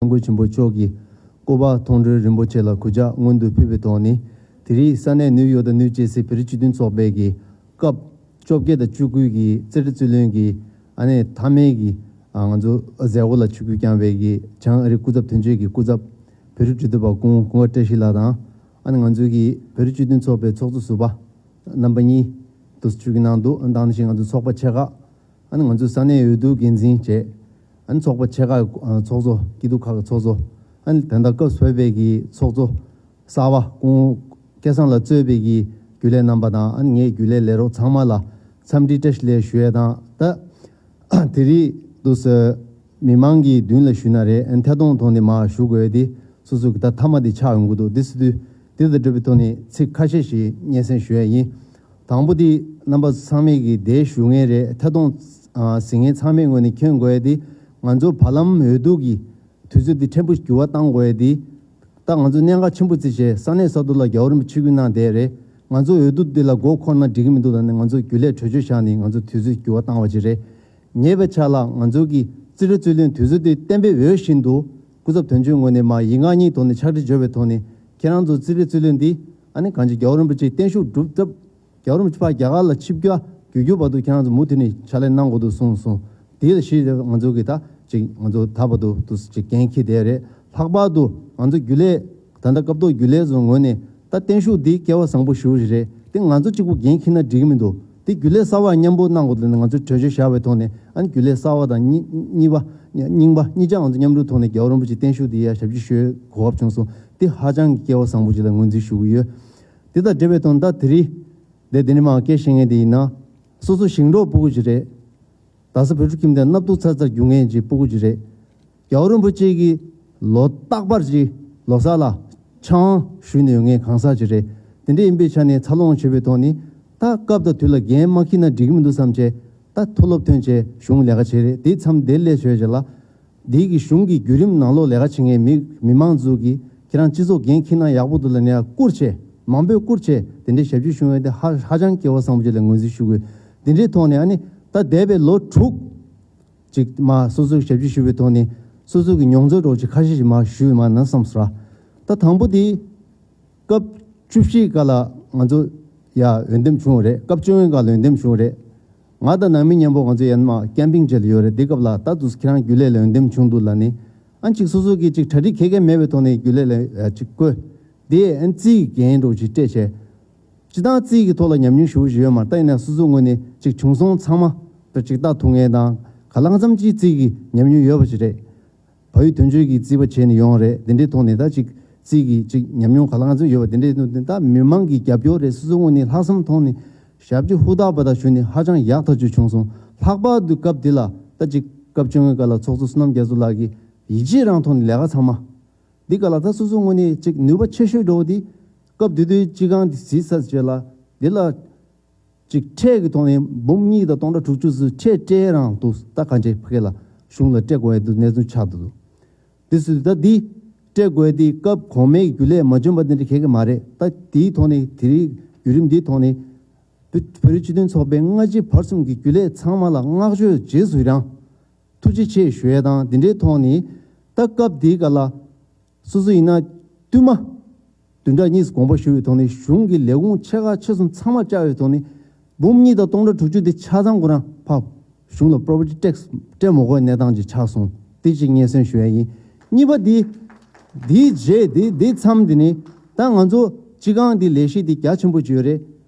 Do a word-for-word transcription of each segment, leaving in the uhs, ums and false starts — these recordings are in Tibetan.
སྐྱབས་མགོན་ཆེན་པོ་མཆོག་གི་སྐུ་པར་མཐོང་གྲོལ་རིན་པོ་ཆེ་ལ་གུས་ཕྱག་སྔོན་དུ་ཕུལ་བའི་ཐོག་ནས། དེ་རིང་ས་གནས་ནིའུ་ཡོག་དང་ནིའུ་ཇེ་སི་བོད་རིགས་སྤྱི་མཐུན་ཚོགས་པའི་གི་སྐབས་བཅོ་བརྒྱད་དང་བཅུ་དགུ་གི་རྩིས་ཁྲ་རྩིས་ལེན་གྱི་ཨ་ནི་མཐའ་མའི་གི་ཨ་ང་ཚོ་མཛད་སྒོ་ལ་ཆིབས་བསྒྱུར་བསྐྱངས་པའི་གི་བྱང་ཨ་རིའི་སྐུ་ཚབ་དོན་གཅོད་ཀྱི་སྐུ་ཚབ་བོད་རིགས་འབྲེལ་མཐུད་པ་སྐུ་ངོ་ཀུན་དགའ་བཀྲ་ཤིས་ལགས་དང་། ཨ་ནི་ང་ཚོའི་གི་བོད་རིགས་སྤྱི་མཐུན་ཚོགས་པའི་ཚོགས་གཙོ་ཟུར་པ་རྣམ་པ་གཉིས་དུ་བཅུག་གི་གནང་འདུག་ཨ་ནི་ད་ག་ནང་བཞིན་ང་ཚོའི་ཚོགས་པ་ཆེ་ཁག་ཨ་ནི་ང་ཚོའི་ས་གནས་འོས་བསྡུ་འགན་འཛིན་བཅས། ཨ་ནི་ཚོགས་པ་ཆེ་ཁག་ཨ་ཚོགས་གཙོ། སྐྱིད་སྡུག་ཁག་གི་ཚོགས་གཙོ། ཨ་ནི་ད་ལྟ་སྐབས་སུ་བབས་པའི་གི་ཚོགས་གཙོ་གསར་པ་སྐུ་ངོ་སྐལ་བཟང་ལགས་གཙོས་པའི་གི་རྒྱུན་ལས་རྣམ་པ་དང་། ཨ་ནི་ངའི་རྒྱུན་ལས་ལས་རོགས་ཚང་མ་ལ་འཚམས་འདྲི་བཀྲ་ཤིས་བདེ་ལེགས་ཞུ་ཡས་དང་། ད་དེ་རིང་དུས་སུ་མི་མང་གི་མདུན་ལ་ཞུས་ན་རེད། ཨ་ནི་ཐད་གཏོང་ཐོག་ནས་མར་ཞུ་དགོས་ཡས་དེ་སོ་སོ་གི་ད་མཐའ་མ་དེ་ཆགས་ཡོང་གི་འདུག་དེ་སྲིད་དུས་དེ་དང་འབྲེལ་བའི་ཐོག་ནས་ཚིག་ཁ་ཤས་ཤིག་སྙན་སེང་ཞུ་ཡས་ཡིན། དང་པོ་དེ་རྣམ་པ་ཚང་མས་ཀྱི་དེ་ཞུ་མཁན་རེད། ཐད་གཏོང་ཨ་གཟིགས་མཁན་ཚང་མའི་ངོས་ནས་མཁྱེན་དགོས་ཡ་དེ། ང་ཚོ་བར་ལམ་འོས་བསྡུ་གི་དུས་ཚོད་དེ་ཕྲན་བུ་འགྱུར་བ་བཏང་དགོས་ཡ་དེ། ད་ང་ཚོ་གནད་འགག་ཆེན་པོ་བརྩིས་བྱས་ས་གནས་ས་ཐོག་ལ་རྒྱལ་བ་རིན་པོ་ཆེ་ཆིབས་བསྒྱུར་གནང་བསྡད་རེད། ང་ཚོ་འོས་བསྡུ་དེ་ལ་མགོ་འཁོར་ན་འགྲིག་གི་མི་འདུག་ད་ནི་ང་ཚོ་རྒྱུན་ལས་གྲོས་ཆོད་བཞག་ནས་ང་ཚོ་དུས་ཚོད་འགྱུར་བ་བཏང་བ་ཅིག་རེད། ཉེ་བའི་ཆར་ལ་ང་ཚོ་གི་རྩིས་ཁྲ་རྩིས་ལེན་དུས་ཚོད་དེ་གཏན་འབེབས་འོས་བཞིན་དུ་སྐུ་ཚབ་དོན་གཅོད་ངོས་ནས་མར་ཡིག་ངག་གཉིས་ཐོག་ནས་ཕྱག་བྲིས་འབྱོར་བའི་ཐོག་ནས་ཁྱེད་རང་ཚོ་རྩིས་ཁྲ་རྩིས་ལེན་འདི་ཨ་ནི་གང་ཅི་རྒྱལ་བ་རིན་པོ་ཆེའི་བརྟན་བཞུགས་སྒྲུབ་ཐབས། རྒྱལ་བ་རིན་པོ་ཆེ་ཕར་རྒྱ་གར་ལ་ཆིབས་བསྒྱུར་རྒྱུ་རྒྱུ་བར་དུ་ཁྱེད་རང་ཚོ་མུ་མཐུད་ནས་ཕྱག་ལས་གནང་དགོས་འདུག་གསུངས་སོང་། དེ་ལ་གཞི་བྱས་ང་ཚོ་གི་ད་ཅིག་ང་ཚོ་ད་བར་དུ་དུ་ཅིག་འགན་འཁྱེར་བསྡད་རེད། ལྷག་པར་དུ་ང་ཚོ་རྒྱུན་ལས་ད་ལྟ་སྐབས་ཐོག་རྒྱུན་ལས་ཚོ་ངོས་ནས་ད་བརྟན་བཞུགས་འདི་སྐལ་བ་བཟང་པོ་ཞེ་པོ་ཞིག་རེད། དེ་ང་ཚོ་གཅིག་པུ་འགན་འཁྱེར་ན་འགྲིག་གི་མི་འདུག་དེ་རྒྱུན་ལས་གསར་པ་མཉམ་པོ་གནང་དགོས་འདུག་ང་ཚོ་གྲོས་ཆོད་བཞག་པའི་ཐོག་ནས། ཨ་ནི་རྒྱུན་ལས་གསར་པ་དང་གཉིས་གཉིས་པ་རྙིང་པ་གཉིས་ཆ་ང་ཚོ་མཉམ་རུབ་ཐོག་ནས་རྒྱལ་བ་རིན་པོ་ཆེ་བརྟན་བཞུགས་འདི་ཡར་ཞབས་ཕྱི་ཞུ་གོ་སྐབས་བྱུང་སོང་། དེ་ཧ་ཅང་གི་སྐལ་བ་བཟང་པོ་ཅིག་ལ་ངོས་འཛིན་ཞུ་གི་ཡོད། དེ་དང་འབྲེལ་བའི་ཐོག་ད་དེ་རིང་དེ་དེ་ནས་མར་སྐད་བཤད་མཁན་དེ་ཡིན་ན། སོ་སོ་ཞིང་འབྲོག་སྤུ་གུ་ཅིག་རེད། རྡ་ས་བོད་ཕྲུག་ཁྱིམ་སྡེ་སྣབས་ཐུག་ཚ་ཚར་རྒྱུག་མཁན་གྱི་སྤུ་གུ་ཅིག་རེད། རྒྱལ་བ་རིན་པོ་ཆེ་གིས་ལོ་རྟག་པར་གྱི་ལོ་གསར་ལ་ཆང་ཞུས་ནས་ཡོང་མཁན་གང་ཟག་ཅིག་རེད། དེ་འདྲ་ཡིན་པའི་ཆ་ནས་འཚར་ལོངས་བྱེད་པའི་ཐོག་ནས་ད་སྐབས་དང་དུས་ལ་འགན་མ་འཁྱེར་ན་འགྲིག་གི་མི་འདུག་བསམ་བྱས། ད་མཐོ་སློབ་ཐོན་བྱས་གཞུང་ལས་ཀ་བྱས་རེད། དེ་མཚམས་དེ་སླེབས་བྱས་བྱས་ལ། འདི་གི་གཞུང་གི་བརྒྱུད་རིམ་ནང་ལོགས་ལས་ཀ་བྱེད་མཁན་མི་མི་མང་ཚོ་གིས་ཁྱེད་རང་སྤྱི་ཚོགས་འགན་འཁྱེར་ན་ཡག་པོ་འདུག་ལབ་ནས་བཀུར་བྱས། མང་པོས་བཀུར་བྱས། དེ་འདྲའི་ཞབས་ཕྱི་ཞུ་མཁན་དེ་ཧ་ཧ་ཅང་སྐལ་བ་བཟང་པོ་ཅིག་ལ་ངོས་འཛིན་ཞུ་དགོས། དེ་འདྲའི་ཐོག་ནས་ཨ་ནི་ད་འདས་པའི་ལོ་དྲུག་ཅིག་མ་སོ་སོའི་ཞབས་ཕྱི་ཞུ་བའི་ཐོག་ནས་སོ་སོ་གི་མྱོང་ཚོར་འདྲ་བོ་ཅིག་ཁ་ཤས་ཤིག་མ་ཞུས་མ་ན་བསམ་སོང་ར། ད་དང་པོ་དེ། སྐབས་བཅུ་བཞི་སྐབས་ལ་ང་ཚོ་ཡ་འོས་འདེམས་བྱུང་བ་རེད། སྐབས་བཅོ་ལྔ་སྐབས་ལ་འོས་འདེམས་བྱུང་བ་རེད། ང་དང་ནང་མི་མཉམ་པོ་ང་ཚོ་ཡན་མ་ཀེམ་པིང་བྱས་ལ་ཡོད་རེད། དེ་སྐབས་ལ་ད་དུ་ཁྱེད་རང་རྒྱུན་ལས་ལ་འོས་འདེམས་བྱུང་འདུག་ལབ་ནས། ཨ་ཅིག་སོ་སོ་གིས་ཅིག་གྲ་སྒྲིག་ག་གེ་མེད་པའི་ཐོག་ནས་རྒྱུན་ལས་ལ་ཅིག་བསྐོས། དེ་ཨ་རྩིས་ཀྱི་འགན་འདྲ་བོ་ཅིག་སྤྲད་བྱས། སྤྱིར་བཏང་རྩིས་ཀྱི་ཐོག་ལ་ཉམས་མྱོང་ཞེ་པོ་ཞིག་ཡོད་མ་རེད། ད་ཡིན་ན་སོ་སོའི་ངོས་ནས་ཅིག་བྱུང་སོང་ཚང་མ་ད་ཅིག་ལྟ་ཐུབ་མཁན་དང་གང་ལ་གང་འཚམ་ཅིག་རྩིས་ཀྱི་ཉམས་མྱོང་ཡོད་པ་ཞིག་རེད། བལ་ཡུལ་དོན་གཅོད་ཀྱི་རྩིས་པ་བྱས་ནས་ཡོང་རེད། དེ་འདྲའི་ཐོག་ནས་ད་ཅིག་རྩིས་ཀྱི་ཅིག་ཉམས་མྱོང་གང་ལ་གང་འཚམ་ཡོད་པ་དེ་འདྲའི་ཐོག་ནས་ད་མི་མང་གི་རྒྱབ་སྐྱོར་རེད། སོ་སོའི་ངོས་ནས་ལྷག་བསམ་ཐོག་ནས་ཞབས་ཕྱི་ཧུར་ཐག་པ་དང་ཞུས་ནས་ཧ་ཅང་ཡག་ཐག་ཆོད་བྱུང་སོང་། ལྷག་པར་དུ་སྐབས་འདི་ལ་ད་ཅིག་སྐབས་བཅོ་ལྔ་སྐབས་ལ་ཚོགས་གཙོ་བསོད་ནམས་རྒྱ་མཚོ་ལགས་ཀྱིས་ཡིད་ཆེས་རང་ཐོག་ནས་ལས་ཀ་ཚང་མ། འདི་ག་ལ་ད་སོ་སོའི་ངོས་ནས་ཅིག་ནུས་པ་ཆེ་ཤོས་འགྲོ་བ་འདི། སྐབས་དེ་དུས་སྤྱི་ཁང་འདི་གཟིགས་ཚར་རྗེས་ལ་འདི་ལ་ཅིག་ཁྲལ་གྱི་ཐོག་ནས་འབུམ་གཉིས་དང་སྟོང་ཕྲག་དྲུག་ཅུ་ཙམ་ཁྲལ་སྤྲད་རང་འདུག་ད་གང་ཅི་ཕ་གི་ལ་གཞུང་ལ་སྤྲད་དགོས་ཡ་འདུག་གནས་ཚུལ་ཆགས་འདུག་དེ་སུ་ད་འདི་སྤྲད་དགོས་ཡ་འདི་སྐབས་གོང་མའི་རྒྱུན་ལས་མ་འཇོན་པ་འདི་འདྲ་གལ་གི་མ་རེད། ད་དེའི་ཐོག་ནས་དེ་རིང་བརྒྱུད་རིམ་འདིའི་ཐོག་ནས་བོད་བོད་རིགས་སྤྱི་མཐུན་ཚོགས་པའི་སྔ་ཕྱི་བར་གསུམ་གྱི་རྒྱུན་ལས་ཚང་མ་ལ་བསྔགས་བརྗོད་རྗེས་སུ་ཡི་རང་ཐུགས་རྗེ་ཆེ་ཞུ་ཡ་དང་། དེ་འདྲའི་ཐོག་ནས་ད་སྐབས་འདིའི་སྐབས་ལ། སོ་སོ་ཡིན་ན་བསྟུད་མ་བདུན་ཕྲག་གཉིས་སུ་དགོངས་པ་ཞུ་བའི་ཐོག་ནས་གཞུང་གི་ལས་ཁུངས་ཆེ་ཁག་ཆེ་གསུམ་ཚང་མ་བཅར་བའི་ཐོག་ནས་འབུམ་གཉིས་དང་སྟོང་ཕྲག་དྲུག་ཅུ་དེ་ཆ་ཚང་ཁོ་རང་ཕར་གཞུང་ལ་property tax སྤྲད་མ་དགོས་གནས་སྟངས་ཅིག་ཆགས་སོང་། དེ་ཅིག་སྙན་སེང་ཞུ་ཡ་ཡིན། གཉིས་པ་དེ་དེའི་རྗེས་དེ་དེ་མཚམས་དེ་ནས་ད་ང་ཚོ་སྤྱི་ཁང་དེ་ལས་གཞི་དེ་རྒྱ་ཆེན་པོ་ཅིག་ཡོད་རེད།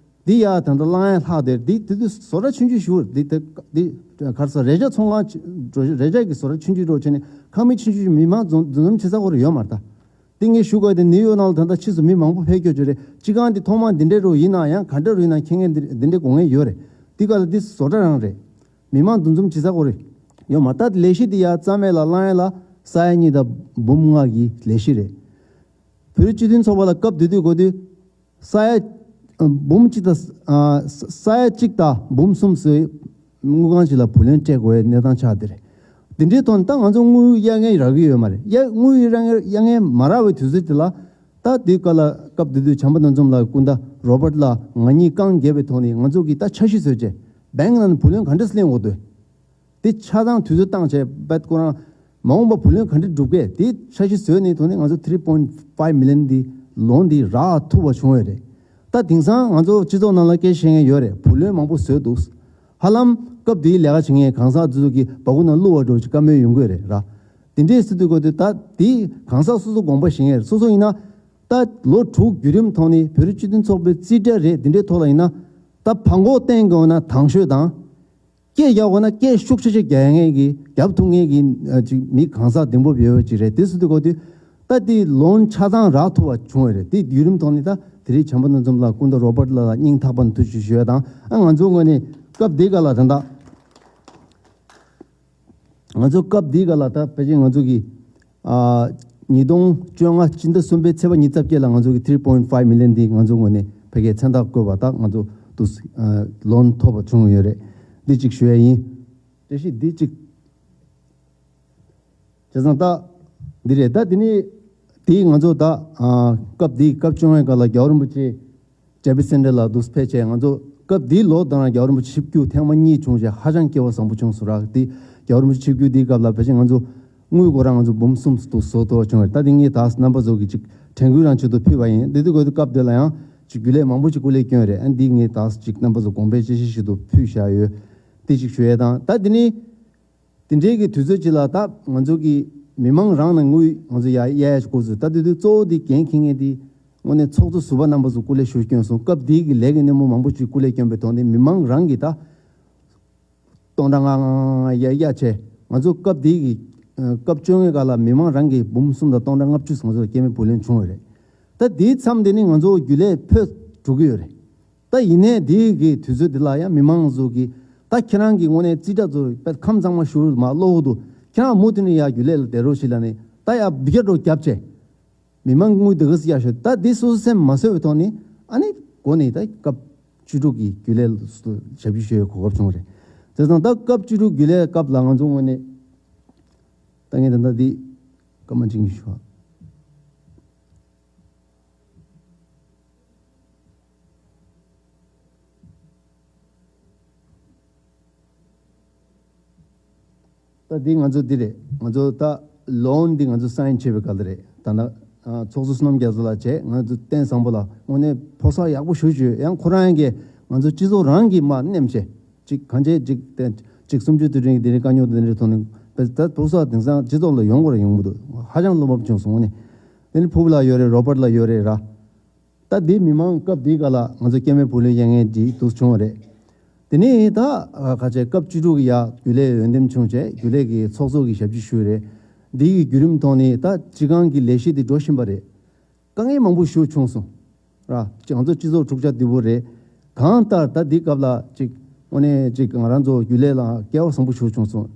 འདི་ཡ་ད་ལྟ་གླང་ཡ་ལྷག་དེར་འདི་དེ་དུས་བཟོ་གྲྭ་ཆུང་ཆུང་ཞིག་འདི་དེ་འདི་གར་ས་རས་ཆ་ཚོང་ཁང་ཅིག་འགྲོ། རས་ཆ་གི་བཟོ་གྲྭ་ཆུང་ཆུང་འགྲོ་བྱས་ནས་ཁང་མིག་ཆུང་ཆུང་ཞིག་མི་མང་འཛོམས་འཛོམས་བྱེད་ས་ཁོ་ར་ཡོད་མ་རེད་ད། འདི་ངས་ཞུ་དགོས་དེ་ནིའུ་ཡོག་ནང་ལ་ད་ལྟ་ཕྱིས་སུ་མི་མང་པོ་ཕེབས་ཀྱོག་ཅིག་རེད། སྤྱི་ཁང་འདི་ཐོག་མ་འདི་འདྲའི་རུ་ཡིན་ན་ཡང་ག་འདྲ་རུ་ཡིན་ན་མཁྱེན་མཁན་འདི་འདི་འདྲའི་དགོས་མཁན་ཡོད་རེད། འདི་ག་ལ་འདི་བཟོ་གྲྭ་རང་རེད། མི་མང་འདུ་འཛོམས་བྱེད་ས་ཁོ་རེ་ཡོད་མ་རེད། ད་ལས་གཞི་འདི་ཡ་རྩ་མེད་ལ་གླང་ཡ་ལ་ས་ཡ་གཉིས་དང་འབུམ་ལྔ་གི་ལས་གཞི་རེད། བོད་རིགས་སྤྱི་མཐུན་ཚོགས་པ་ལ་སྐབས་དེ་དུས་གོ་དུས། ས་ཡ་འབུམ་གཅིག་དང་ས་ཡ་གཅིག་དང་འབུམ་གསུམ་ཚོའི་དངུལ་ཁང་ཞིག་ལ་བུ་ལོན་སྤྲད་དགོས་པའི་གནས་སྟངས་ཆགས་བསྡད་རེད། འདི་འདྲའི་ཐོག་ནས་ད་ང་ཚོ་དངུལ་གཡར་མཁན་རག་གི་ཡོད་མ་རེད། གཡར་དངུལ་གཡར་མཁན་གཡར་མཁན་མ་རག་པའི་དུས་ཚོད་དེ་ལ། ད་དེའི་སྐབས་ལ་སྐབས་དེ་དུས་བྱམས་པ་རྣམ་འཛོམས་ལགས་སྐུ་ཟླ་རོ་པར་ལགས་ང་གཉིས་རྐང་བརྒྱབ་པའི་ཐོག་ནས་ང་ཚོ་གིས་ད་འཆར་གཞི་བཟོས་བྱས་བེང་ནང་ནས་བུ་ལོན་ག་འདྲས་ལེན་དགོས་འདུག་དེ་ཆ་ཚང་དུས་ཚོད་བཏང་བྱས་བེད་ཁོ་རང་ མ་འོངས་པ་བུ་ལོན་ག་འདྲ་སྒྲུབ་གས་དེ་འཆར་གཞི་བཟོས་ནས་ཐོག་ནས་ང་ཚོ་three point five million འདི་ལོན་འདི་རག་ཐུབ་པ་བྱུང་ཡོད་རེད། ད་དེང་སང་ང་ཚོ་སྤྱི་ཚོགས་ནང་ལ་སྐད་བཤད་མཁན་ཡོད་རེད། བུ་ལོན་མང་པོ་བཟོས་འདུག་ཧ་ལམ་སྐབས་དེའི་ལས་ཀ་བྱེད་མཁན་གང་ཟག་ཚོ་གི་སྦ་ཁུག་ནང་བླུགས་པ་འདྲ་ཅིག་བཀའ་མོལ་ཡོང་གི་རེད་ར། དེ་འདྲའི་སྲིད་དུས་གོ་དུས་ད་དེ་གང་ཟག་སོ་སོ་དགོངས་པ་བཞེས་མཁན་རེད། སོ་སོ་ཡིན་ན་ད་ལོ་དྲུག་བརྒྱུད་རིམ་ཐོག་ནས་བོད་རིགས་སྤྱི་མཐུན་ཚོགས་པའི་རྩིས་ཁྲ་རེད། དེ་འདྲའི་ཐོག་ལ་ཡིན་ན་ད་བང་ཁོག་བསྟན་དགོས་ན་དང་ཤོས་དང་། སྐད་རྒྱག་དགོས་ན་སྐད་ཤུགས་ཆེ་ཆེ་རྒྱག་མཁན་གྱི་རྒྱབ་ཐུག་མཁན་གྱི་ཨ་ཅིག་མི་གང་ཟག་གདེང་སྤོབས་ཡོད་པ་ཅིག་རེད། དེ་སྲིད་དུ་གོ་དུས་ད་དེ་ལོན་ཆ་ཚང་རག་ཐུབ་པ་བྱུང་བ་རེད། དེ་བརྒྱུད་རིམ་ཐོག་ནས་ད་དེ་རིང་བྱམས་པ་རྣམ་གསུམ་ལགས་སྐུ་ཟླ་རོ་པར་ལགས་ལ་སྙིང་ཐག་པ་ནས་ཐུགས་རྗེ་ཆེ་ཞུ་ཡ་དང་། ཨ་ང་ཚོ་ངོས་ནས་སྐབས་དེ་ག་ལ་ད་ད་ང་ཚོ་སྐབས་དེ་ག་ལ་ད་ཕལ་ཆེར་ང་ཚོ་གི་ཨ་ཉིས་སྟོང་བཅོ་ལྔ་ཕྱི་ཟླ་གསུམ་པའི་ཚེས་པ་ཉི་ཤུ་རྩ་བརྒྱད་ལ་ང་ཚོ་གི་three point five million འདི་ང་ཚོ་ངོས་ནས་ཕ་གིའི་མཚན་རྟགས་བཀོད་པ་དག་ང་ཚོ་དུ་ལོན་ཐོབ་པ་བྱུང་ཡོད་རེད། འདི་གཅིག་ཞུ་ཡ་ཡིན། བཀྲ་ཤིས་འདི་གཅིག་བྱས་ཙང་ད་འདི་རེད། ད་འདི་ནི་དེ་ང་ཚོ་ད་ཨ་སྐབས་འདི་སྐབས་བཅོ་ལྔའི་སྐབས་ལ་རྒྱལ་བ་རིན་པོ་ཆེ་ཇེ་པི་སེན་ཊར་ལ་འདུག་ཕེབས་བྱས། ང་ཚོ་སྐབས་འདིའི་ལོ་དང་རྒྱལ་བ་རིན་པོ་ཆེ་ཆིབས་བསྒྱུར་ཐེངས་མ་གཉིས་བྱུང་བྱས་ཧ་ཅང་སྐལ་བ་བཟང་པོ་བྱུང་སོང་ར། འདི་རྒྱལ་བ་རིན་པོ་ཆེ་ཆིབས་བསྒྱུར་འདིའི་སྐབས་ལ་ཕལ་ཆེར་ང་ཚོ་དངུལ་སྒོར་ར་ང་ཚོ་འབུམ་གསུམ་དུ་བཟོ་ཐུབ་པ་བྱུང་བ་རེད། ད་འདི་ངས་ད་རྣམ་པ་ཚོ་གི་ཅིག་དྲན་སྐུལ་རང་ཆེད་དུ་ཕུལ་བ་ཡིན། འདི་དུས་སྐབས་དེ་ལ་ཡང་ཅིག་རྒྱུན་ལས་མང་པོ་ཅིག་སྐུ་ལས་བསྐྱོན་རེད། ཨ་འདི་ངས་ད་ཅིག་རྣམ་པ་ཚོ་དགོངས་པའི་དཔྱད་གཞི་ཞིག་ཏུ་ཕུལ་བཞག་ཡོད། དེ་ཅིག་ཞུ་ཡས་དང་། ད་འདི་ནི་དེ་འདྲའི་གི་དུས་ཚོད་ཅིག་ལ་ད་ང་ཚོ་གི་མི་མང་རང་ནས་དངུལ་ང་ཚོ་ཡ་གཡར་ཡ་ཞིག་དགོས་ཚུལ། ད་དེ་དུས་གཙོ་བོ་དེ་འགན་འཁྱེར་མཁན་དེ་དངོས་གནས་ཚོགས་གཙོ་ཟུར་པ་རྣམ་པ་ཚོ་སྐུ་ལས་ཞུ་སྐྱོན་སོང་། སྐབས་དེའི་གི་ལས་ཀྱི་སྣེ་མོ་མང་པོ་ཅིག་སྐུ་ལས་བསྐྱོན་པའི་ཐོག་ནས་མི་མང་རང་གི་ད་སྟོང་ཕྲག་ལྔ་ལྔ་ལྔ་ལྔ་གཡར་གཡར་བྱས། ང་ཚོ་སྐབས་དེའི་གི་ཨ་སྐབས་བཅོ་ལྔའི་སྐབས་ལ་མི་མང་རང་གི་འབུམ་གསུམ་དང་སྟོང་ཕྲག་ལྔ་བཅུ་ང་ཚོ་སྐྱེད་མེད་བུ་ལོན་བྱུང་བ་རེད། ད་དེའི་མཚམས་དེ་ནི་ང་ཚོ་རྒྱུན་ལས་འཕོས་འགྲོ་གི་ཡོད་རེད། ད་ཡིན་ནའི་དེའི་གི་དུས་ཚོད་དེ་ལ་ཡང་མི་མང་ཚོ་གིས་ད་ཁྱེད་རང་གི་དངོས་གནས་རྩིས་ཁྲ་ཚོ་དཔེ་ཁམས་གཙང་མ་ཞུ་མ་བློ་འུ་དུ་ཁྱེད་རང་མུ་མཐུད་ནས་ཡ་རྒྱུན་ལས་ལ་བསྡད་རོགས་ཞེས་ལབ་ནས་ད་ཡ་འབུད་རྒྱག་འགྲོ་རྒྱབ་བྱས། མི་མང་དངུལ་དེ་ག་ཚོད་གཡར་ཤོག་ད་འདི་སོ་སོ་སེམས་མ་བཟོད་པའི་ཐོག་ནས་ཨ་ནི་འགོ་ནས་ད་སྐབས་བཅུ་དྲུག་གི་རྒྱུན་ལས་ལ་ཞབས་ཞུ་ཞུ་བའི་གོ་སྐབས་བྱུང་བ་རེད། བྱས་ཙང་ད་སྐབས་བཅུ་དྲུག་རྒྱུན་ལས་སྐབས་ལ་ང་ཚོ་དངོས་གནས་ད་ངས་ད་ལྟ་འདི་སྐར་མ་གཅིག་གཉིས་ཞུ་བ། ད་འདི་ང་ཚོ་འདི་རེད། ང་ཚོ་ད་ལོན་འདི་ང་ཚོ་སའིན་བྱས་པའི་སྐབས་ལ་རེད། ད་ལྟ་ཨ་ཚོགས་གཙོ་བསོད་ནམས་རྒྱ་མཚོ་ལགས་བྱས། ང་ཚོ་བསྟན་བཟང་པོ་ལགས་དངོས་གནས་ཕོ་གསར་ཡག་པོ་ཞེ་པོ་ཅིག་ཡོད། ཡང་ཁོ་རང་གིས་ང་ཚོ་སྤྱི་ཚོགས་རང་གིས་མར་མནན་བྱས། ཅིག་གང་བྱས་ཅིག་བསྟན་ཅིག་གསུམ་བཅུའི་དུས་དྲན་གྱི་དེ་རིང་དཀའ་རྙོག་དེ་འདྲའི་ཐོག་ནས་བས་ད་ཕོ་གསར་དེང་སང་སྤྱི་ཚོགས་ལ་ཡོང་དགོས་རེད། ཡོང་མི་འདུག་ཧ་ཅང་བློ་ཕམ་བྱུང་སོང་ནས། དེ་ནི་ཕུ་བོ་ལགས་ཡོད་རེད། རོ་པར་ལགས་ཡོད་རེད་ར། ད་འདི་མི་མང་སྐབས་འདིའི་སྐབས་ལ་ང་ཚོ་སྐྱེད་མེད་བུ་ལོན་གཡར་མཁན་འདི་འདུག་བྱུང་བ་རེད། དེ་ནས་ད་ཁ་ཆེ་སྐབས་བཅུ་དྲུག་གི་ཡ་རྒྱུན་ལས་འོས་འདེམས་བྱུང་བྱས་རྒྱུན་ལས་ཀྱི་ཚོགས་གཙོ་གི་ཞབས་ཕྱི་ཞུས་རེད། འདི་གི་བརྒྱུད་རིམ་ཐོག་ནས་ད་སྤྱི་ཁང་གི་ལས་གཞི་འདི་འགྲོ་བཞིན་པ་རེད། དཀའ་ངལ་མང་པོ་ཞིག་བྱུང་སོང་། ར་ང་ཚོ་སྤྱི་ཚོགས་འཁྲུག་ཆ་དོད་པོ་རེད། གང་ལྟར་ད་འདི་སྐབས་ལ་ཅིག་དངོས་གནས་ཅིག་ང་རང་ཚོ་རྒྱུན་ལས་ལ་སྐལ་བ་བཟང་པོ་ཞིག་བྱུང་སོང་།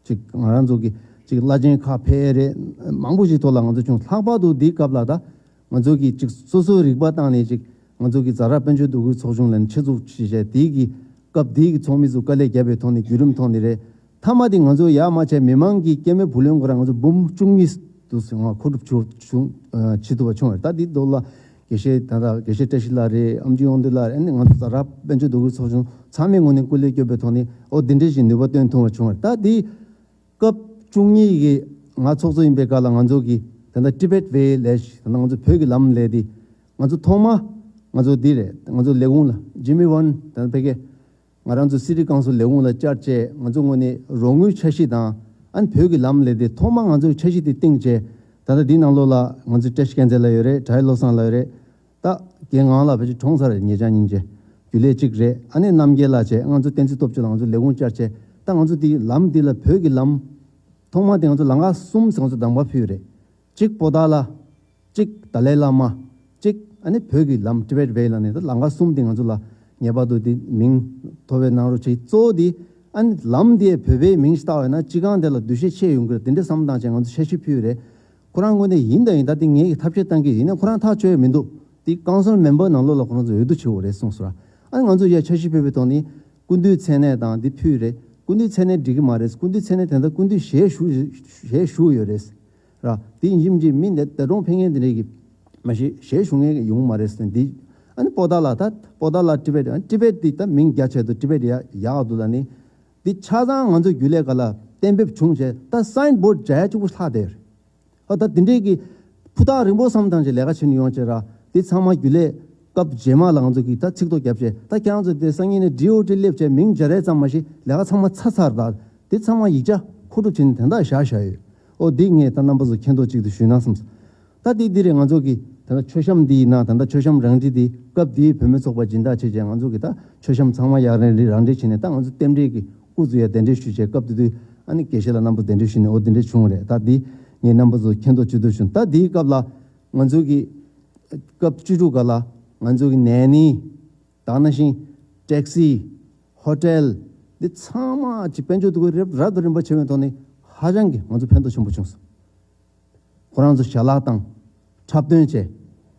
ཅིག་ང་རང་ཚོ་གི་ཅིག་བླ་ཆེན་ཁག་ཕེབས་རེད། མང་པོ་ཞིག་ཐོག་ལ་ང་ཚོ་བྱུང་། ལྷག་པར་དུ་འདིའི་སྐབས་ལ་ད་ང་ཚོ་གི་ཅིག་སོ་སོའི་རིག་པ་བཏང་ནས་ཅིག་ང་ཚོ་གི་ཛ་དྲག་དཔལ་འབྱོར་འདུ་འགོད་ཚོགས་ཆུང་ལ་ཆེད་འཛུགས་བྱས་བྱས་དེའི་གི་སྐབས་དེའི་གི་ཚོགས་མི་ཚོ་དཀའ་ལས་བརྒྱབ་པའི་ཐོག་ནས་བརྒྱུད་རིམ་ཐོག་ནས་རེད། མཐའ་མ་དེ་ང་ཚོ་ཡར་མར་བྱས་མི་མང་གི་སྐྱེད་མེད་བུ་ལོན་སྒོར་ང་ཚོ་འབུམ་བཅུ་གཉིས་དུ་ང་མཁོ་སྒྲུབ་བྱུང་བྱུང་བྱེད་ཐུབ་པ་བྱུང་བ་རེད། ད་འདི་ཐོག་ལ་དགེ་བཤེས་ད་ལྟ་དགེ་བཤེས་བཀྲ་ཤིས་ལགས་རེད། ཨེམ་ཆི་དབང་འདུས་ལགས་རེད། ཨ་ནི་ང་ཚོ་ཛ་དྲག་དཔལ་འབྱོར་འདུ་འགོད་ཚོགས་ཆུང་ཚང་མས་ངོས་ནས་སྐུ་ལས་བསྐྱོན་པའི་ཐོག་ནས་ཨོ་འདི་འདྲ་ཞིག་ནུས་པ་བཏོན་ཐུབ་པ་བྱུང་བ་རེད། ད་འདི་སྐབས་བཅུ་གཉིས་ཀྱི་ང་ཚོགས་གཙོ་ཡིན་པའི་སྐབས་ལ་ང་ཚོ་གི་ད་ལྟ་Tibet Way ལས་ད་ལྟ་ང་ཚོ་བོད་ཀྱི་ལམ་ལས་དེ་ང་ཚོ་ཐོག་མ་ང་ཚོ་འདི་རེད། ང་ཚོ་ལས་ཁུངས་ལ་ཇི་མི་ཝན་ད་ལྟ་ཕ་གི་ང་རང་ཚོ་སི་ཊི་ཀའུན་སིལ་ལས་ཁུངས་ལ་བཅར་བྱས་ང་ཚོ་ངོས་ནས་རོགས་དངུལ་འཆར་གཞི་དང་ཨ་ནི་བོད་ཀྱི་ལམ་ལས་དེ་ཐོག་མ་ང་ཚོའི་འཆར་གཞི་དེ་བཏིང་བྱས། ད་ལྟ་འདི་ནང་ལོགས་ལ་ང་ཚོ་བཀྲ་ཤིས་རྒྱལ་མཚན་ལགས་ཡོད་རེད། བྲག་ཡིབ་བློ་བཟང་ལགས་ཡོད་རེད། ད་རྒན་ངག་དབང་ལགས་ཕལ་ཆེར་གྲོངས་ཚར་རེད། ཉེ་ཆར་ཉིན་བྱས་རྒྱུན་ལས་གཅིག་རེད། ཨ་ནི་རྣམ་རྒྱལ་ལགས་བྱས། ང་ཚོ་བསྟན་འཛིན་སྟོབས་ཆེན་ལགས་ང་ཚོ་ལས་ཁུངས་བཅར་བྱས། ད་ང་ཚོ་འདི་ལམ་འདི་ལ་བོད་ཀྱི་ལམ་ཐོག་མ་དེ་ང་ཚོ་ལམ་ཁ་གསུམ་ཟེར་ང་ཚོ་གདམ་ག་ཕུལ་ཡོད་རེད། གཅིག་པོ་ཏཱ་ལ། གཅིག་ཏཱ་ལའི་བླ་མ། གཅིག་ཨ་ནི་བོད་ཀྱི་ལམ་Tibet Way ལ་ནི་ད་ལམ་ཁ་གསུམ་དེ་ང་ཚོ་ལ་ངེས་པར་དུ་དེ་མིང་ཐོབ་པའི་གནང་རོགས་བྱེད། གཙོ་བོ་དེ་ཨ་ནི་ལམ་དེ་བོད་པའི་མིང་ཞིག་བཏགས་པ་ཡིན་ན་སྤྱི་ཁང་དེ་ལ་འདུ་ཤེས་ཆེ་ཡོང་གི་རེད། དེ་འདྲ་བསམ་བློ་བཏང་བྱས་ང་ཚོ་འཆར་གཞི་ཕུལ་ཡོད་རེད། ཁོ་རང་ངོས་ནས་ཡིན་དང་ཡིན་ད་དེ་ངས་ཀྱི་ཐབས་ཤེས་བཏང་གི་ཡིན་ན་ཁོ་རང་ཐག་ཆོད་ཡ་མི་འདུག་དེ་ཀའུན་སིལ་མེམ་བར་ནང་ལོགས་ལ་ཁོ་རང་ཚོ་འོས་བསྡུ་བྱེད་དགོས་རེད་གསུངས་སོང་ར། ཨ་ནི་ང་ཚོ་ཡ་འཆར་གཞི་ཕུལ་བའི་ཐོག་ནས་སྐུ་མདུན་མཚན་གནས་དང་འདི་ཕུལ་རེད། སྐུ་མདུན་མཚན་གནས་འགྲིག་གི་མ་རེད། སྐུ་མདུན་མཚན་གནས་དེ་འདྲ་སྐུ་མདུན་ཞལ་བཞུགས་ཞལ་བཞུགས་ཡོད་རེད། ར། དེ་ཡིན་གཅིག་མིན་གཅིག་མི་འདི་འདས་གྲོངས་ཕེབས་མཁན་དེ་འདྲས་ཀྱི་མ་གཞི་ཞལ་བཞུགས་མཁན་ཡོང་མ་རེད་ཟེར་འདི། ཨ་ནི་པོ་ཏཱ་ལ་ད་པོ་ཏཱ་ལ་ཊི་བེཊ། ཨ་ནི་ཊི་བེཊ་འདི་ད་མིང་རྒྱ་ཆེ་དུ་ཊི་བེཊ་ཡ་ཡག་འདུག་ད་ནི་འདི་ཆ་ཚང་ང་ཚོ་རྒྱུན་ལས་སྒང་ལ་ གཏན་འབེབས་བྱུང་བྱས། ད་སའིན་བོཌ་སྦྱར་ཡ་གཅིག་པུ་ལྷག་བསྡད་ཡོད་རེད། ཨ་ད་དེ་འདྲའི་གི་ཕུ་ཐག་རིང་པོ་བསམ་བཏང་བྱས་ལས་ཀ་བྱེད་ནས་ཡོང་བྱས་ར། དེ་ཚང་མ་རྒྱུན་ལས་སྐབས་རྗེས་མ་ལ་ང་ཚོ་གིས་ད་ཚིག་ཐོ་བརྒྱབ་བྱས། ད་ཁྱེད་རང་ཚོ་དེ་སང་ཉིན་ནས་ཌི་ཨོ་ཊི་སླེབས་བྱས་མིང་སྦྱར་ཡས་ཙམ་མ་གཞི་ལས་ཀ་ཚང་མ་ཚར་ཚར། ད་དེ་ཚང་མ་ཡིག་ཆ་མཁོ་སྒྲུབ་བྱས་ནས་དོན་དག་བཞག་བཞག་ཡོད། ཨོ་འདི་ངས་ད་རྣམ་པ་ཚོ་མཁྱེན་རྟོགས་གཅིག་ཏུ་ཞུས་ན་བསམས། ད་དེ་འདི་རེད། ང་ཚོ་གི་ད་ལྟ་མཆོད་བཤམས་འདི་ཡིན་ན། ད་ལྟ་མཆོད་བཤམས་རང་འཁྲི་འདི་སྐབས་འདིའི་བུད་མེད་ཚོགས་པ་སྦྱིན་བདག་བྱས་བྱས། ང་ཚོ་གི་ད་མཆོད་བཤམས་ཚང་མ་ཡག་རང་འཁྲི་རང་འཁྲི་བྱས་ནས། ད་ང་ཚོ་རྟེན་འབྲེལ་གི་སྐུ་གཟུགས་ཡ་གདན་འདྲེན་ཞུས་བྱས། སྐབས་དེ་དུས་ཨ་ནི་དགེ་བཤེས་ལགས་རྣམ་པ་གདན་འདྲེན་ཞུས་ནས། ཨོ་དེ་འདྲ་བྱུང་བ་རེད། ད་འདི་ངས་རྣམ་པ་ཚོ་མཁྱེན་རྟོགས་བྱེད་དུ་བྱུང་། ད་འདིའི་སྐབས་ལ་ང་ཚོ་གི་སྐབས་བཅུ་དྲུག་སྒང་ལ་ང་ཚོ་གི་ནན་ནི་ད་ག་ནང་བཞིན་ཊེག་སི། ཧོ་ཊེལ། འདི་ཚང་མ་ཅིག་དཔལ་འབྱོར་འདུ་འགོད་རབ་རབ་དང་རིམ་པ་བྱས་པའི་ཐོག་ནས་ཧ་ཅང་གི་ང་ཚོ་ཕན་ཐོགས་ཆེན་པོ་བྱུང་སོང་། ཁོ་རང་ཚོ་ཞལ་ལག་དང་འཁྲབ་སྟོན་བྱས།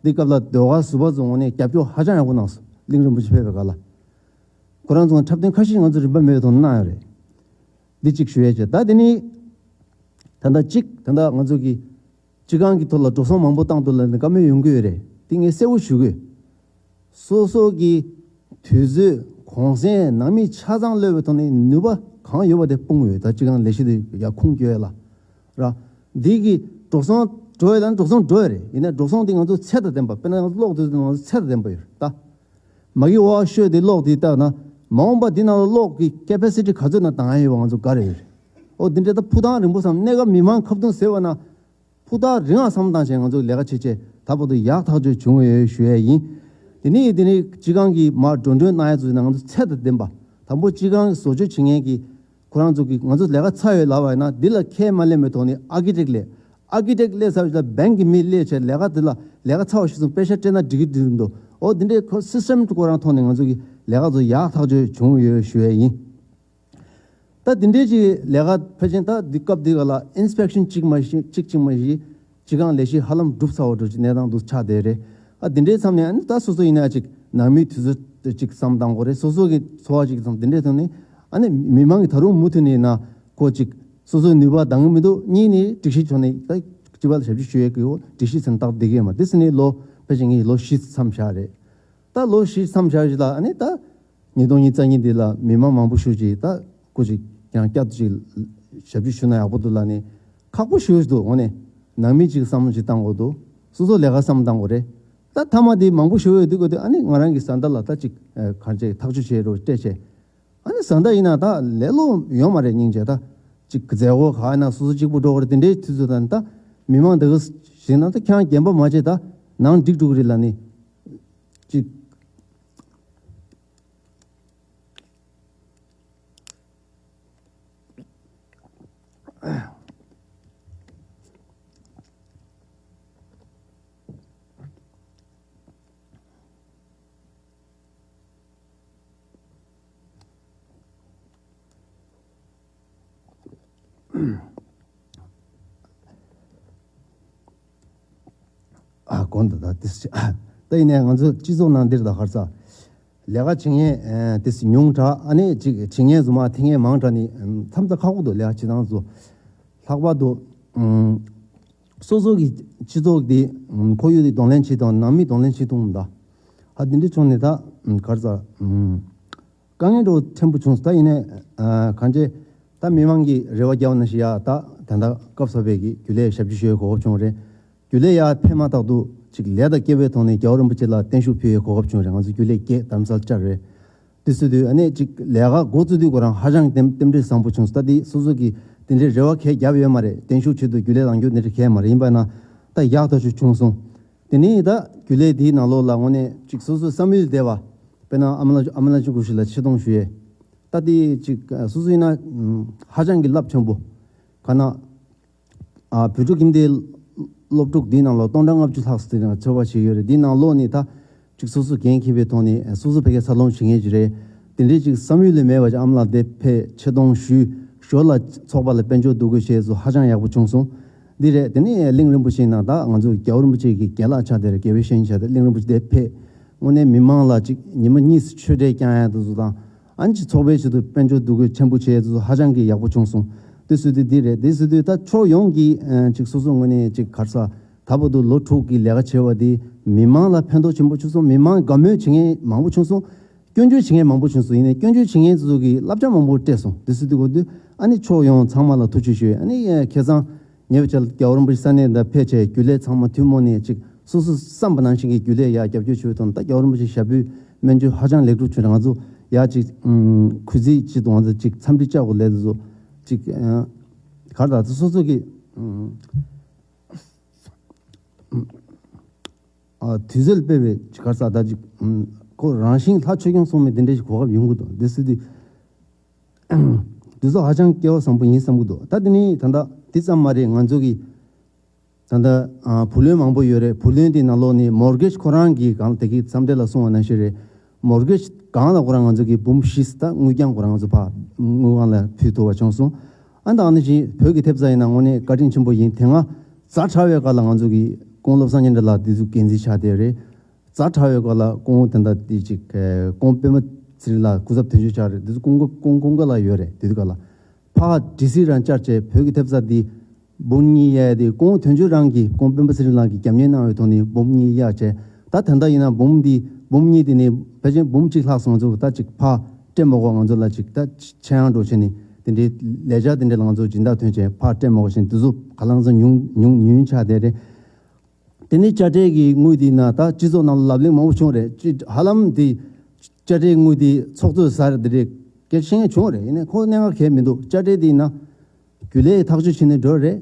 འདི་སྐབས་ལ་ཟློས་གར་ཟུར་པ་ཚོ་ངོས་ནས་རྒྱབ་སྐྱོར་ཧ་ཅང་ཡག་པོ་གནང་སོང་། གླིང་རིན་པོ་ཆེ་ཕེབས་པའི་སྐབས་ལ། ཁོ་རང་ཚོ་འཁྲབ་སྟོན་ཁ་ཤས་ང་ཚོ་རིན་པ་མེད་པའི་ཐོག་ནས་གནང་ཡོད་རེད། འདི་གཅིག་ཞུ་ཡས་བྱས། ད་འདི་ནི་ད་ལྟ་གཅིག་ད་ལྟ་ང་ཚོ་གི་སྤྱི་ཁང་གི་ཐོག་ལ་འགྲོ་སོང་མང་པོ་བཏང་འདུག་ལབ་ནས་བཀའ་མོལ་ཡོང་གི་ཡོད་རེད། དེ་ངས་གསལ་པོ་ཞུ་གི་ཡོད། སོ་སོ་གི་དུས་ཚོད་གུང་སེང་ནང་མི་ཆ་ཚང་གློད་པའི་ཐོག་ནས་ནུས་པ་གང་ཡོད་པ་དེ་སྤུངས་ཡོད། ད་སྤྱི་ཁང་ལས་གཞི་དེ་ཡར་ཁུངས་སྐྱེལ་ཡ་ལ་ར། འདི་གི་འགྲོ་སོང་འགྲོ་ཡ་ལ་འགྲོ་སོང་འགྲོ་ཡ་རེད། ཡིན་ནའི་འགྲོ་སོང་དེ་ང་ཚོ་ཚད་དང་ལྡན་པ། དཔེར་ན་ང་ཚོ་གློག་དེ་ང་ཚོ་ཚད་དང་ལྡན་པ་ཡོད་རེད་ད། མ་གི་འོག་ཤོད་དེ་གློག་དེ་བཏབ་ན་མ་འོངས་པ་འདི་ནང་ལ་གློག་གི་ཀེ་པེ་སི་ཊི་ག་ཚོད་ན་འདང་ཡ་ཡོད་པ་ང་ཚོ་ག་རེ་ཡོད་རེད། ཨོ་འདི་འདྲའི་ད་ཕུགས་ཐག་རིང་པོ་བསམ། གནས་སྐབས་མི་མང་ཁ་རྡུང་ཟེར་བ་ན་ཕུགས་ཐག་རིང་ང་བསམ་བཏང་བྱས་ང་ཚོ་ལས་ཀ་བྱེད་ཆེད་ད་བར་དུ་ཡག་ཐག་ཆོད་བྱུང་ཡོད་ཞུ་ཡས་ཡིན། དེ་ནས་དེ་ནས་སྤྱི་ཁང་གིས་མར་འགྲོ་གྲོན་གནང་ཡ་ཚོ་ནང་ཚོ་ཚད་དང་ལྡན་པ། དང་པོ་སྤྱི་ཁང་གི་བཟོ་བཅོས་བྱེད་མཁན་གྱི་ཁོ་རང་ཚོ་གིས་ང་ཚོ་ལས་ཀ་ཚར་ཡོད་ལབ་པ་ཡིན་ན། འདི་ལ་ཁས་མ་ལེན་པའི་ཐོག་ནས་ཨར་ཀི་ཊེག་སླེབས། ཨར་ཀི་ཊེག་སླེབས་ཚར་བ་ཞིག་ལ་བེང་གི་མི་སླེབས་བྱས་ལས་ཀ་འདི་ལ་ལས་ཀ་ཚར་བ་ཞིག་སོང་པེ་ཤ་སྤྲད་ན་འགྲིག་གི་འགྲིག་འདུག་ཨོ་འདི་འདྲའི་ཁོ་སི་སི་ཊེམ་ཁོ་རང་ཐོག་ནས་ང་ཚོ་གི་ལས་ཀ་ཚོ་ཡག་ཐག་ཆོད་བྱུང་ཡོད་ཞུ་ཡས་ཡིན། ད་དེ་འདྲའི་ཅིག་ལས་ཀ་ཕལ་ཆེར་ད་འདི་སྐབས་འདི་ག་ལ་ཨིན་སི་པེག་ཤན་གཅིག་མ་གཞི་གཅིག་གཅིག་མ་གཞི་སྤྱི་ཁང་ལས་གཞི་ཧ་ལམ་གྲུབ་ཚར་བ་འདྲ་ཅིག་གནས་སྟངས་འདུག་ཆགས་བསྡད་རེད། ཨ་དེ་འདྲའི་མཚམས་ནས་ཨ་ནི་ད་སོ་སོ་ཡིན་ན་ཅིག་ནང་མིའི་དུས་ཚོད་ཅིག་བསམ་བཏང་དགོས་རེད། སོ་སོ་གི་འཚོ་བ་ཅིག་བསམ། དེ་འདྲའི་ཐོག་ནས་ཨ་ནི་མི་མང་གི་ད་རུང་མུ་མཐུད་ནས་ཡིན་ན་ཁོ་ཅིག་སོ་སོའི་ནུས་པ་འདང་གི་མི་འདུག་གཉིས་ནས་སྒྲིག་གཞི་ཕྱོགས་ནས་ད་སྤྱི་པ་ལ་ཞབས་ཞུ་ཞུ་ཡས་ཀྱི་འོ་སྒྲིག་གཞི་ཚན་རྟག་བསྡད་ཀྱི་ཡོད་མ་རེད། དེ་ཟིན་ནས་ལོ་ཕལ་ཆེར་ངས་ལོ་བཞི་མཚམས་བཞག་རེད། ད་ལོ་བཞི་མཚམས་བཞག་ཞིག་ལ་ཨ་ནི་ད། ཉིས་སྟོང་ཉི་ཤུ་རྩ་གཉིས་འདི་ལ་མི་མང་མང་པོ་ཞིག་ཅིག་ད་སྐུ་ཅིག་ཡང་བསྐྱར་དུ་ཅིག་ཞབས་ཕྱི་ཞུ་ན་ཡག་པོ་འདུག་ལབ་ནས་ཁག་པོ་ཞེ་པོ་ཞིག་འདུག་འོ་ནས་ནང་མི་ཅིག་བསམ་བློ་ཅིག་བཏང་དགོས་འདུག་སོ་སོ་ལས་ཀ་བསམ་བཏང་དགོས་རེད། ད་མཐའ་མ་འདི་མང་པོ་ཞེ་པོ་ཡོད་དུས་གོ་དུས་ཨ་ནི་ང་རང་གི་བཟའ་ཟླ་ལ་ད་ཅིག་གང་བྱས་ཐག་གཅོད་བྱེད་རོགས་སྤྲད་བྱས། ཨ་ནི་བཟའ་ཟླ་ཡིན་ན་ད་ལས་སླ་པོ་ཡོད་མ་རེད། སྙིང་རྗེ་ད་ཅིག་མཛད་སྒོ་ག་ཡིན་ན་སོ་སོ་གཅིག་པུ་འགྲོ་དགོས་རེད། དེ་འདྲའི་དུས་ཚོད་ད་ནི་ད་མི་མང་འདི་ག་ཞིག་ན་ད་ཁྱེད་རང་རྒན་པ་མ་བྱེད་ད་ནང་འགྲིག་འགྲོ་གི་རེད་ལབ་ནས་ཅིག་ཨ་གོང་དུ་ད་དེ་ད་ཡིན་ནའི་ང་ཚོ་སྤྱི་ཚོགས་ནང་འདིར་ད་ཧར་ས། ལས་ཀ་བྱེད་མཁན་དེ་ཉུང་དྲགས། ཨ་ནི་ཅིག་བྱེད་མཁན་རྫུན་མ་འཐེན་མཁན་མང་དྲགས་ནི་མཚམས་མཚམས་ཁག་པོ་འདུག་ལས་ཀ་བྱེད་སྟངས་ཚོ། ལྷག་པར་དུ་སོ་སོ་གི་སྤྱི་ཚོགས་དེ་ཁོར་ཡུག་དེ་གདོང་ལེན་བྱེད་དང་ནང་མི་གདོང་ལེན་བྱེད་ཐུབ་མི་འདུག་ཨ་དེ་འདྲ་བྱུང་ནས་ད་ག་རེ་ཟ། དཀའ་ངལ་འདྲ་བོ་ཕྲན་བུ་བྱུང་སོང་། ད་ཡིན་ནའི་གང་ཅི་ད་མི་མང་གི་རེ་བ་རྒྱབ་ན་ཞིག་ཡ་ད་ད་ལྟ་སྐབས་སུ་བབས་པའི་གི་རྒྱུན་ལས་ཞབས་ཕྱི་ཞུ་བའི་གོ་སྐབས་བྱུང་རེད། རྒྱུན་ལས་ཡར་ཕེབས་མ་ཐག་ཏུ་ཅིག་ལས་དང་སྐལ་བའི་ཐོག་ནས་རྒྱལ་བ་རིན་པོ་ཆེ་ལ་བརྟན་བཞུགས་ཕུལ་བའི་གོ་སྐབས་བྱུང་རེད། ང་ཚོ་རྒྱུན་ལས་བརྒྱད་དྷ་རམ་ས་ལ་བཅར་རེད། དེ་སྲིད་དུས་ཨ་ནི་ཅིག་ལས་ཀ་འགོ་བཙུགས་དུས་ཁོ་རང་ཧ་ཅང་རྟེན་རྟེན་འབྲེལ་བཟང་པོ་བྱུང་སོང་། ད་དེ་སོ་སོ་གི་དེ་འདྲའི་རེ་བ་གས་བརྒྱབ་ཡོད་མ་རེད། བརྟན་བཞུགས་ཆེད་དུ་རྒྱུན་ལས་ལངས་རྒྱུ་དེ་འདྲ་གས་མ་རེད། ཡིན་པ་ན་ད་ཡག་ཐག་ཆོད་བྱུང་སོང་། དེ་ནས་ད་རྒྱུན་ལས་དེའི་ནང་ལོགས་ལ་དངོས་གནས་ཅིག་སོ་སོའི་བསམ་ཡུལ་འདས་པ། དཔེར་ན་ཨ་མ་ལགས་ཨ་མ་ལགས་ཆུང་ཀུ་ཞིག་ལ་ཆེ་མཐོང་ཞུ་ཡས། ད་དེ་ཅིག་སོ་སོ་ཡིན་ན་ཧ་ཅང་གི་རླབས་ཆེན་པོ། ག་ན། ཨ་བོད་ཕྲུག་ཁྱིམ་སྡེའི་སློབ་ཕྲུག་འདིའི་ནང་ལ་སྟོང་ཕྲག་ལྔ་བཅུ་ལྷག་ཙམ་དེ་རིང་ཚོད་དཔག་བྱེད་ཀྱི་ཡོད་རེད། འདིའི་ནང་ལོགས་ནས་ད་ཅིག་སོ་སོ་འགན་འཁྱེར་བའི་ཐོག་ནས་སོ་སོ་ཕ་གིར་འཚར་ལོངས་བྱེད་མཁན་ཅིག་རེད། དེ་འདྲའི་ཅིག་བསམ་ཡུལ་ལས་མེད་པ་ཅིག་ཨ་མ་ལགས་དེ་ཕེབས་ཆེ་མཐོང་ཞུས། ཞོར་ལ་ཚོགས་པ་ལ་དཔལ་འབྱོར་འདུ་འགོད་བྱས་སོ་ཧ་ཅང་ཡག་པོ་བྱུང་སོང་། འདི་རེད། དེ་ནས་གླིང་རིན་པོ་ཆེ་ཡིན་ན་ད་ང་ཚོ་རྒྱལ་བ་རིན་པོ་ཆེ་གི་རྒན་ལགས་ཆགས་བསྡད་རེད། དགེ་བའི་བཤེས་གཉེན་ཆགས་བསྡད། གླིང་རིན་པོ་ཆེ་དེ་ཕེབས། དངོས་གནས་མི་མང་ལ་ཅིག་ཉི་མ་གཉིས་སུ་ཆོས་འབྲེལ་བསྐྱང་ཡ་དེ་ཚོ་དང་། ཨ་ནི་ཅིག་ཚོགས་པའི་ཆེད་དུ་དཔལ་འབྱོར་འདུ་འགོད་ཆེན་པོ་བྱས་དེ་ཚོ་ཧ་ཅང་གི་ཡག་པོ་བྱུང་སོང་། དེ་སྲིད་དུས་འདི་རེད། དེ་སྲིད་དུས་ད་ཕྱོགས་ཡོངས་ཀྱི་ཅིག་སོ་སོ་དངོས་གནས་ཅིག་ག་རེ་ཟ། ད་བར་དུ་ལོ་དྲུག་གི་ལས་ཀ་བྱས་པ་དེ་མི་མང་ལ་ཕན་ཐོགས་ཆེན་པོ་བྱུང་སོང་། མི་མང་དགའ་མོས་བྱེད་མཁན་མང་པོ་བྱུང་སོང་། སྐྱོན་བརྗོད་བྱེད་མཁན་མང་པོ་བྱུང་སོང་། ཡིན་ནའི་སྐྱོན་བརྗོད་བྱེད་མཁན་ཚོ་གིས་བསླབ་བྱ་མང་པོ་སྤྲད་སོང་། དེ་སྲིད་དུས་གོ་དུས་ཨ་ནི་ཕྱོགས་ཡོངས་ཚང་མ་ལ་ཐུགས་རྗེ་ཆེ་ཞུ། ཨ་ནི་ཁ་སང་ཉེ་བའི་ཆར་རྒྱལ་བ་རིན་པོ་ཆེ་ས་གནས་འདིར་ཕེབས་བྱས་རྒྱུན་ལས་ཚང་མ་ཐུན་མོང་ནས་ཅིག་སོ་སོ་བསམ་པ་ནང་བཞིན་གྱི་རྒྱུན་ལས་ཡར་རྒྱབ་སྐྱོར་ཞུ་བའི་ཐོག་ད་རྒྱལ་བ་རིན་པོ་ཆེ་ཞབས་པུས་སྨན་བཅོས་ཧ་ཅང་ལེགས་གྲུབ་བྱུང་། ང་ཚོ་ཡར་ཅིག་གུས་བརྩི་ཅིག་དང་ང་ཚོ་ཅིག་འཚམས་འདྲི་བཅར་དགོས་ལས་དེ་ཚོ་ཅིག་གར་ད་སོ་སོ་གི་ཨ་དུས་ཚོད་སྤེལ་བའི་ཅིག་གར་ས་ད་ཅིག་ཁོ་རང་བཞིན་ལྷ་ཆོས་སྐྱོང་སྲུང་མའི་དེ་འདྲའི་ཞིག་གོ་སྐབས་ཡོང་གི་འདུག། དེ་སྲིད་དུས་དེ་ཚོ་ཧ་ཅང་སྐལ་བ་བཟང་པོ་ཡིན་བསམ་གྱི་འདུག། ད་དེ་ནི་ད་ལྟ་དེ་ཙམ་མ་རེད། ང་ཚོ་གི་ད་ལྟ་བུ་ལོན་མང་པོ་ཡོད་རེད། བུ་ལོན་དེ་ནང་ལོགས་ནས་མོར་གེཇ་ཁོ་རང་གི་སྒང་ལ་དེ་གི་མཚམས་འདྲི་ལ་གསུངས་པ་ནང་བཞིན་རེད། མོར་གེཇ་སྒང་ལ་ཁོ་རང་ང་ཚོ་གི་འབུམ་བཞི་ད་དངུལ་རྐྱང་ཁོ་རང་ང་ཚོ་ཕར་དངུལ་ཁང་ལ་ཕུལ་ཐུབ་པ་བྱུང་སོང་། ཨ་ད་ཨ་ནི་བཞིན་བོད་ཀྱི་ཐེབས་རྩ་ཡིན་ན་དངོས་གནས་བཀའ་དྲིན་ཆེན་པོ་ཡིན། དེ་སྔ་ཛ་དྲག་པའི་སྐབས་ལ་ང་ཚོ་གི་ཀོང་བློ་བཟང་སྙན་གྲགས་ལགས་དེ་ཚོ་འགན་འཛིན་ཆགས་བསྡད་རེད། ཛ་དྲག་པའི་སྐབས་ལ་ཀོང་དེ་འདྲ་དེ་ཅིག་ཀོང་སྤེན་པ་ཚེ་རིང་ལགས་སྐུ་ཚབ་དོན་གཅོད་ཆགས་རེད། དེ་ཚོ་ཀོང་ཀོང་ཀོང་ཀ་ལ་ཡོད་རེད། དེ་དུས་སྐབས་ལ་ཕར་ཌི་སི་རང་བཅར་བྱས་བོད་ཀྱི་ཐེབས་རྩ་འདི་འབུམ་གཉིས་གཡར་དེ་ཀོང་དོན་གཅོད་རང་གིས་ཀོང་སྤེན་པ་ཚེ་རིང་ལགས་ཀྱིས་རྒྱབ་གཉེར་གནང་བའི་ཐོག་ནས་འབུམ་གཉིས་གཡར་བྱས། ད་ད་ལྟ་ཡིན་ན་འབུམ་འདི་འབུམ་གཉིས་དེ་ནས་ཕལ་ཆེར་འབུམ་གཅིག་ལྷག་སོང་ཚུལ་ད་ཅིག་ཕར་སྤྲད་མ་དགོས། ང་ཚོ་ལ་ཅིག་ད་ཆེ་ཡང་འགྲོ་བྱས་ནས་དེ་འདྲའི་ལས་འཆར་དེ་འདྲ་ལ་ང་ཚོ་སྦྱིན་བདག་ཐོན་བྱས་ཕར་སྤྲད་མ་དགོས་བྱས་ནས་དེ་ཚོ་ག་ལང་ཚོ་ཉུང་ཉུང་ཉུང་ཆགས་བསྡད་རེད། དེ་ནས་དཔྱ་ཁྲལ་གྱི་དངུལ་དེ་ན་ད་སྤྱི་ཚོགས་ནང་ལ་ལབ་གླེང་མང་པོ་བྱུང་རེད། ཅི་ཧ་ལམ་དེ་དཔྱ་ཁྲལ་དངུལ་དེ་ཚོགས་གཙོས་ཟ་རེད་དེ་རེད་སྐད་ཆ་བཤད་མཁན་བྱུང་རེད། ཡིན་ནའི་ཁོ་གནད་འགག་གལ་མི་འདུག། དཔྱ་ཁྲལ་དེ་ན་རྒྱུན་ལས་ཐག་གཅོད་བྱས་ནས་འགྲོ་རེད།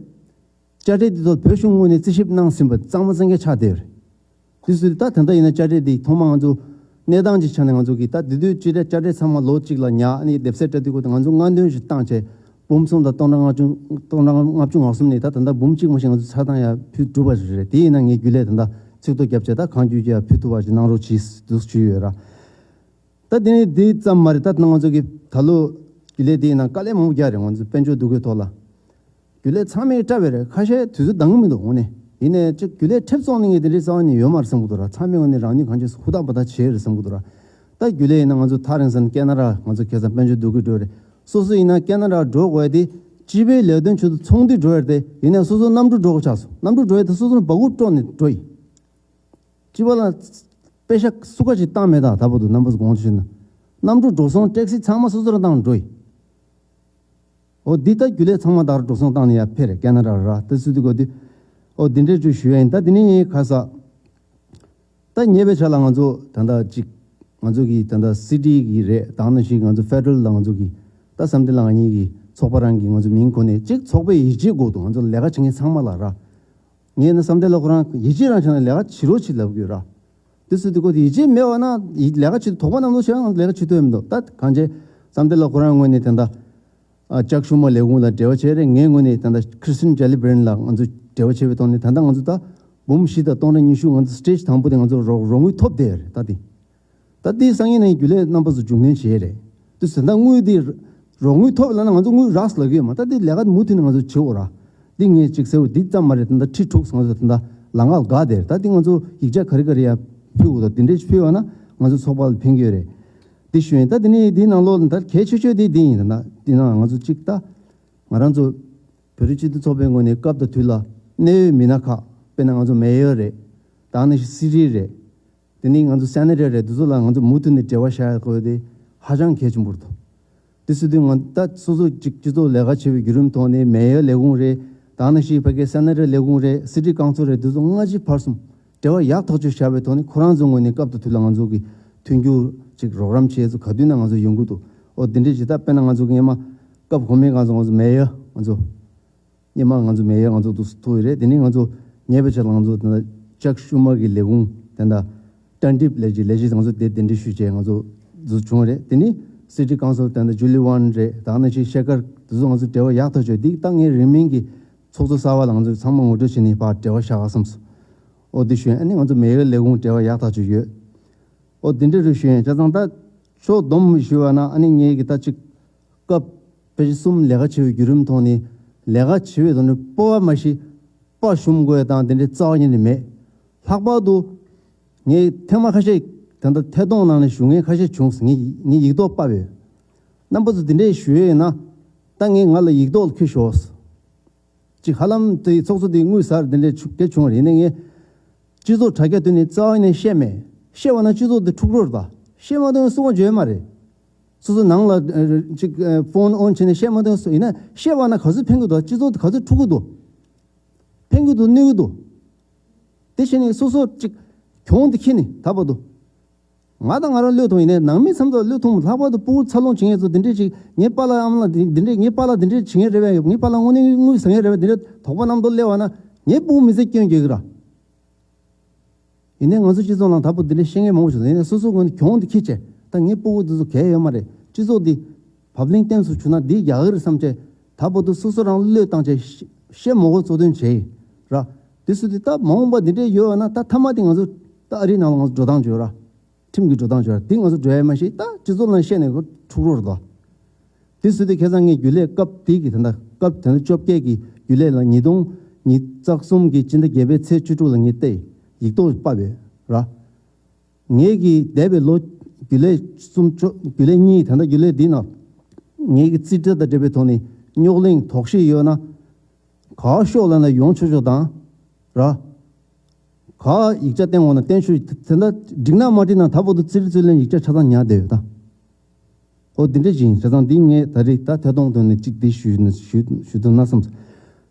དཔྱ་ཁྲལ་དེ་ཚོ་བོད་གཞུང་ངོས་ནས་རྩིས་ཞིབ་གནང་ཟིན་པ་གཙང་མ་གཙང་རྐྱང་ཆགས་བསྡད་ཡོད་རེད། དེ་ཚོ་ད་ད་ལྟ་ཡིན་ན་དཔྱ་ཁྲལ་འདི་ཐོག་མ་ང་ཚོ་གནས་སྟངས་ཀྱི་ཆ་ནས་ང་ཚོ་གིས་ད་དེ་དུས་ཅི་འདྲ་དཔྱ་ཁྲལ་ཚང་མ་ལོ་གཅིག་ལ་ཉར་ཨ་ནི་སྡེབ་གསལ་སྤྲད་དུས་ཁོ་ད་ང་ཚོ་སྔ་འདོན་ཞིག་བཏང་བྱས་འབུམ་གསུམ་དང་སྟོང་ཕྲག་ལྔ་བཅུ་སྟོང་ཕྲག་ལྔ་བཅུ་ང་གསུམ་ནས་ད་ད་ལྟ་འབུམ་གཅིག་མ་ཞིག་ང་ཚོ་ཆ་ཚང་ཡར་ཕུལ་གྲུབ་པ་ཞིག་རེད། དེ་ཡིན་ན་ངས་རྒྱུན་ལས་ད་ལྟ་ཚིག་ཐོ་བརྒྱབ་བྱས་ད་གང་བརྒྱུད་ཀྱི་ཡར་ཕུལ་ཐུབ་པ་ཞིག་གནང་རོགས་གྱིས་འདུག་ཞུས་ཡོད་ར། ད་དེ་ནས་དེ་ཙམ་མ་རེད། ད་ང་ཚོ་གི་ད་ལོ་རྒྱུན་ལས་དེ་ཡིན་ན་དཀའ་ལས་མང་པོ་རྒྱག་རེད། ང་ཚོ་དཔལ་འབྱོར་འདུ་འགོད་ཐོག་ལ། རྒྱུན་ལས་ཚང་མས་བཀྲ་བའི་རེད། ཁ་ཤས་དུས་ཚོད་འདང་གི་མི་འདུག་འོ་ནས། ཡིན་ནའི་ཅིག་རྒྱུན་ལས་ཁྲེབ་བཙོང་ནི་ངས་དེ་འདྲའི་རྩ་བ་ནས་ཡོད་མ་རེད་བསམ་གི་འདུག་ར། ཚང་མས་འོ་ནས་རང་ཉིད་གང་ཅི་ཧུར་ཐག་འབད་ཐག་བྱས་རེད་བསམ་གི་འདུག་ར། ད་རྒྱུན་ལས་ཡིན་ན་ང་ཚོ་ཐག་རིང་ས་ནས་ཀེ་ན་ཌ་ང་ཚོ་ཁ་སང་དཔལ་འབྱོར་འདུ་འགོད་འགྲོ་རེད། སོ་སོ་ཡིན་ན་ཀེ་ན་ཌ་འགྲོ་དགོས་དེ་སྤྱི་པའི་ལས་དོན་ཆེད་དུ་ཚོགས་འདུ་འགྲོ་ཡ་དེ་ཡིན་ན་སོ་སོ་གནམ་གྲུ་འགྲོ་དགོས་ཆགས་སོང་། གནམ་གྲུ་འགྲོ་ཡ་དེ་སོ་སོ་ནས་སྦ་ཁུག་དཀྲོག་ནས་འགྲོ་ཡིན། སྤྱི་པ་ལ་པེ་ཤ་སུ་ཁ་ཅིག་བཏང་མེད་ད། ད་བར་དུ་རྣམ་པ་ཚོ་དགོངས་དག་ཞུས་ན། གནམ་གྲུ་འགྲོ་སོང་ཊེག་སི་ཚང་མ་སོ་སོ་རང་བཏང་འགྲོ་ཡིན། འོ་འདི་ལྟ་རྒྱུ་ལས་ཚང་མ་ད་རུ་འགྲོ་སོང་བཏང་ནས་ཡར་ཕེབས་རེད། ཀེ་ན་ཌ་ར་ད་སུ་དུ་གོ་དུས། འོ་འདི་འདྲས་ཅིག་ཞུ་ཡ་ཡིན། ད་འདི་ནི་ཁ་ས། ད་ཉེ་བའི་ཆ་ལ་ང་ཚོ་ད་ལྟ་ཅིག་ང་ཚོ་གི་ད་ལྟ་སི་ཊི་གི་རེད། ད་ནང་བཞིན་ང་ཚོ་ཕེ་ཌ་རལ་ལ་ང་ཚོ་གི་ད་བསམ་གཏན་ལགས་ང་གཉིས་ཀྱི་ཚོགས་པ་རང་གི་ང་ཚོ་མིང་གོ་ནས་ཅིག་ཚོགས་པའི་ཡིད་ཆེས་དགོས་འདུག། ང་ཚོ་ལས་ཀ་བྱེད་མཁན་ཚང་མ་ལ་ར། ངས་ན་བསམ་གཏན་ལགས་ཁོ་རང་ཡིད་ཆེས་རང་བྱས་ན་ལས་ཀ་བྱེད་རོགས་བྱེད་ལབ་དགོས་ར། དེ་སུ་དེ་ཁོ་ཡིད་ཆེས་མེད་པ་ན་ཡིད་ལས་ཀ་བྱེད་དོགས་པ་རྣམས་ལོ་བྱས་ན་ལས་ཀ་བྱེད་ཐུབ་ཡོད་མི་འདུག། ད་གང་བྱས་བསམ་གཏན་ལགས་ཁོ་རང་ངོས་ནས་ད་ལྟ་ཨ་ཅག་ཤུ་མ་ལས་ཁུངས་ལ་འབྲེལ་བ་བྱས་རེད། ངའི་ངོས་ནས་ད་ལྟ་ཁྲི་སྟན་ཇ་ལི་བྷི་རན་ལ་ང་ཚོ་འབྲེལ་བ་བྱས་པའི་ཐོག་ནས་ད་ལྟ་ང་ཚོ་ད་འབུམ་བཞི་དང་སྟོང་ཕྲག་ཉི་ཤུ་ང་ཚོ་སི་ཊེ་ཇི་དང་པོ་དེ་ང་ཚོ་རོགས་རོགས་དངུལ་ཐོབ་བསྡད་ཡོད་རེད། ད་དེ་ད་དེའི་སང་ཉིན་ནས་རྒྱུན་ལས་རྣམ་པ་ཚོ་མཇུག་སྣོན་བྱས་རེད། དེ་ཟེར་ན་དངུལ་དེ་རོགས་དངུལ་ཐོབ་ལབ་ན་ང་ཚོ་དངུལ་རག་ལབ་ཀྱི་ཡོད་མ། ད་དེ་ལས་ཀ་མུ་མཐུད་ནས་ང་ཚོ་བྱེད་འོ་ར། འདི་ངས་ཅིག་ཟེར་བ་འདི་ཙམ་མ་རེད། ད་ལྟ་ཁྲི་དྲུག་ང་ཚོ་ད་ལྟ་ལམ་ཁ་འགག་དེ་རེད། ད་འདི་ང་ཚོ་ཡིག་ཆ་ག་རེ་ག་རེ་ཡ་ཕུལ་དགོས་ད་འདི་འདྲས་ཕུལ་བ་ན་ང་ཚོ་ཚོགས་པ་ལ་ཕན་གྱི་ཡོད་རེད། འདི་ཞུ་ཡིན། ད་འདི་ནི་འདི་ནང་ལོགས་ད་གལ་ཆེ་ཤོས་དེ་འདི་ཡིན། ད་ལྟ་འདི་ནང་ང་ཚོ་ཅིག་ད་ང་རང་ཚོ་བོད་རིགས་སྤྱི་མཐུན་ཚོགས་པའི་ངོས་ནས་སྐབས་དང་དུས་ལ་གནད་ཡོད་མི་སྣ་ཁག་དཔེར་ན་ང་ཚོ་མེ་ཡོར་རེད། ད་ནི་སི་ཊི་རེད། དེ་ནས་ང་ཚོ་སེ་ནེ་ཊར་རེད། དེ་ཚོ་ལ་ང་ཚོ་མུ་མཐུད་ནས་འབྲེལ་བ་བཞག་དགོས་དེ་ཧ་ཅང་གལ་ཆེན་པོ་རེད་འདུག། དེ་སྲིད་དུས་ང་ད་སོ་སོ་གཅིག་སྤྱི་ཚོགས་ལས་ཀ་བྱེད་པའི་བརྒྱུད་རིམ་ཐོག་ནས་མེ་ཡོར་ལས་ཁུངས་རེད། ད་ནང་བཞིན་ཕ་གིའི་སེ་ནེ་ཊར་ལས་ཁུངས་རེད། སི་ཊི་ཀའུན་སིལ་རེད། དེ་ཚོ་སྔ་ཕྱི་བར་གསུམ་འབྲེལ་བ་ཡག་ཐག་ཆོད་བཞག་པའི་ཐོག་ནས་ཁོ་རང་ཚོའི་ངོས་ནས་སྐབས་དང་དུས་ལ་ང་ཚོ་གི་མཐུན་འགྱུར་ཅིག་རོགས་རམ་བྱེད་ཚོ་ག་དུས་ན་ང་ཚོ་ཡོང་གི་འདུག། ཨོ་དེ་འདྲས་ཅིག་ད་དཔེར་ན་ང་ཚོ་གི་སྔོན་མ་སྐབས་གོང་མའི་སྒང་ཚོ་ང་ཚོ་མེ་ཡོར་ང་ཚོ། སྔོན་མ་ང་ཚོ་མེ་ཡོར་ང་ཚོ་འདུག་ཐུག་ཡོད་རེད། དེ་ནས་ང་ཚོ་ཉེ་བའི་ཆར་ལ་ང་ཚོ་དེ་འདྲ་ཅག་ཤུ་མ་གི་ལས་ཁུངས་དེ་འདྲ་ཏན་ཏིབ་ལས་བྱེད་ལས་བྱེད་ང་ཚོ་དེ་གདན་འདྲེན་ཞུས་བྱས་ང་ཚོ་འཛུལ་བྱུང་རེད། དེ་ནས་སི་ཊི་ཀའུན་སིལ་དེ་འདྲ་ཇུ་ལི་ཝན་རེད། ད་ནང་བཞིན་ཤེ་ཁར་དེ་ཚོ་ང་ཚོ་འབྲེལ་བ་ཡག་ཐག་ཆོད་འདི་ད་ངས་རིང་མིན་གྱི་ཚོགས་གཙོ་གསར་པ་ལ་ང་ཚོ་ཚང་མ་ངོ་སྤྲོད་བྱས་ནས་ཕར་འབྲེལ་བ་བཞག་ག་བསམ་སོང་། ཨོ་དེ་ཞུ་ཡིན། ཨ་ནི་ང་ཚོ་མེ་ཡོར་ལས་ཁུངས་འབྲེལ་བ་ཡག་ཐག་ཆོད་ཡོད། ཨོ་དེ་འདྲ་རུ་ཞུ་ཡིན། བྱས་ཙང་ད་ཕྱོགས་བསྡོམས་ཞུས་པ་ན་ཨ་ནི་ངས་གི་ད་ཅིག་སྐབས་ཕལ་ཆེར་གསུམ་ལས་ཀ་བྱེད་པའི་བརྒྱུད་རིམ་ཐོག་ནས་ལས་ཀ་བྱེད་པའི་ཐོག་ནས་སྤོབས་པ་མ་ཤི་དཔའ་ཞུམ་དགོས་དང་དེ་འདྲའི་རྩ་བ་ཉིད་ནས་མེད། ལྷག་པར་དུ་ངས་ཐེངས་མ་ཁ་ཤས་ད་ལྟ་ཐད་གཏོང་ནང་ནས་ཞུ་མཁན་ཁ་ཤས་བྱུང་སོང་། ངས་ངས་ཡིག་ཐོག་ཕབ་ཡོད། རྣམ་པ་ཚོ་དེ་འདྲས་ཞུ་ཡས་ཡིན་ན་ད་ངས་ང་ལ་ཡིག་ཐོག་ལ་འཁྱེར་ཤོག། ཅིག་ཧ་ལམ་དེ་ཚོགས་གཙོ་དེ་དངུལ་ཟ་རེད་དེ་འདྲས་ཆུ་སྐད་བྱུང་བ་རེད། ཡིན་ནའི་ངས་སྤྱི་ཚོགས་དྲ་རྒྱ་དེ་ནས་རྩ་བ་ནས་བཤད་མེད། བཤད་པ་ན་སྤྱི་ཚོགས་དེ་འཁྲུག་རོགས་རེད་པ། བཤད་མ་ཐུབ་ན་སྲུང་བ་བརྗོད་མ་རེད། སོ་སོ་ནང་ལ་ཨ་ཅིག་ཨ་ཕོན་ཨོན་བྱས་ནས་བཤད་མ་ཐུབ་ན་སུ་ཡིན་ན་བཤད་པ་ན་ག་ཚོད་ཕན་གི་འདུག་སྤྱི་ཚོགས་དེ་ག་ཚོད་འཁྲུག་གི་འདུག་ཕན་གི་འདུག་གནོད་གི་འདུག་དེ་བྱས་ནས་སོ་སོ་ཅིག་གྱོང་དེ་ཁྱེར་ནས་ད་བར་དུ། ང་དང་ང་རང་བློས་ཐོངས་ཡིན་ནའི་ནང་མི་མཚམས་ཐོག་བློས་ཐོངས་ལྷག་པར་དུ་སྤུ་གུ་འཚར་ལོངས་བྱེད་མཁན་ཚོ་འདི་འདྲས་ཅིག་ངའི་པཱ་ལགས་ཨ་མ་ལགས་འདི་འདི་འདྲས་ངའི་པཱ་ལགས་འདི་འདྲས་བྱེད་མཁན་རེད་པས། ངའི་པཱ་ལགས་དངོས་གནས་དངུལ་ཟ་མཁན་རེད་པས། འདི་འདྲས་དོགས་པ་རྣམ་རྟོག་སླེབས་པ་ན་ངའི་སྤུ་གུ་མི་ཚེ་སྐྱོན་རྒྱག་གི་ར། ཡིན་ནའི་ང་ཚོ་སྤྱི་ཚོགས་ནང་ད་བར་འདི་འདྲས་བཤད་མཁན་མང་པོ་ཞིག་འདུག་ཡིན་ནའི་སོ་སོ་ངོས་ནས་གྱོང་འདི་ཁྱེར་བྱས་ད་ངའི་སྤུ་གུ་འདི་ཚོ་གལ་ཡོད་མ་རེད། སྤྱི་ཚོགས་འདི་བབ་བརླིང་བརྟན་སུ་བྱུང་ན་འདི་ཡག་གི་རེད་བསམ་བྱས་ད་བར་དུ་སོ་སོ་རང་བློས་བཏང་བྱས་བཤད་མ་དགོས་གཙོ་དོན་བྱས་ཡིན་ར། དེ་སུ་དེ་ད་མ་འོངས་པ་འདི་འདྲས་ཡོད་ན་ད་མཐའ་མ་དེ་ང་ཚོ་ད་ཨ་རིའི་ནང་ལ་ང་ཚོ་འགྲོ་སྟངས་བྱོས་ར། ཁྲིམས་ཀྱི་འགྲོ་སྟངས་བྱོས་ར། དེ་ང་ཚོ་འགྲོ་ཡ་མ་ཤེས་ད་སྤྱི་ཚོགས་ནང་བཤད་ནས་ཁོ་འཁྲུག་རོགས་རེད་དོ། དེ་སུ་དེ་ཁ་སང་ངས་རྒྱུན་ལས་སྐབས་དེ་གི་ད་ལྟ་སྐབས་ད་ལྟ་བཅོ་བརྒྱད་ཀྱི་རྒྱུན་ལས་ལ་ཉིས་སྟོང་ཉི་ཤུ་རྩ་གསུམ་གི་སྤྱི་ཟླ་བརྒྱད་པའི་ཚེས་བཅུ་དྲུག་ལ་ངས་བལྟས་ཡིག་ཐོག་ཕབ་ཡོད་ར། ངས་ཀྱི་འདས་པའི་ལོ་རྒྱུན་ལས་གསུམ་བཅུ་རྒྱུན་ལས་གཉིས་ད་ལྟ་རྒྱུན་ལས་འདི་ནང་ངས་ཀྱི་རྩིས་ཁྲ་དང་འབྲེལ་བའི་ཐོག་ནས་རྙོག་གླེང་དོགས་གཞི་ཡོད་ན། ག་ཤོག་ལ་ན་ཡོང་ཆོག་ཆོག་དང་། ར། ག་ཡིག་ཆ་བསྟན་འོང་ན་བསྟན་ཤོག་དེ་འདྲ་འགྲིག་ན་མ་འགྲིག་ན་ད་བར་དུ་རྩིས་རྩིས་ལེན་ཡིག་ཆ་ཆ་ཚང་ཉར་བསྡད་ཡོད་ད། ཨོ་འདི་འདྲ་ཞིག་ཡིན་བྱས་ཙང་འདི་ངས་ད་རེས་ད་ཐད་གཏོང་ཐོག་ནས་གཅིག་འདི་ཞུས་ན་ཞུ་ཞུ་ཐུབ་ན་བསམ།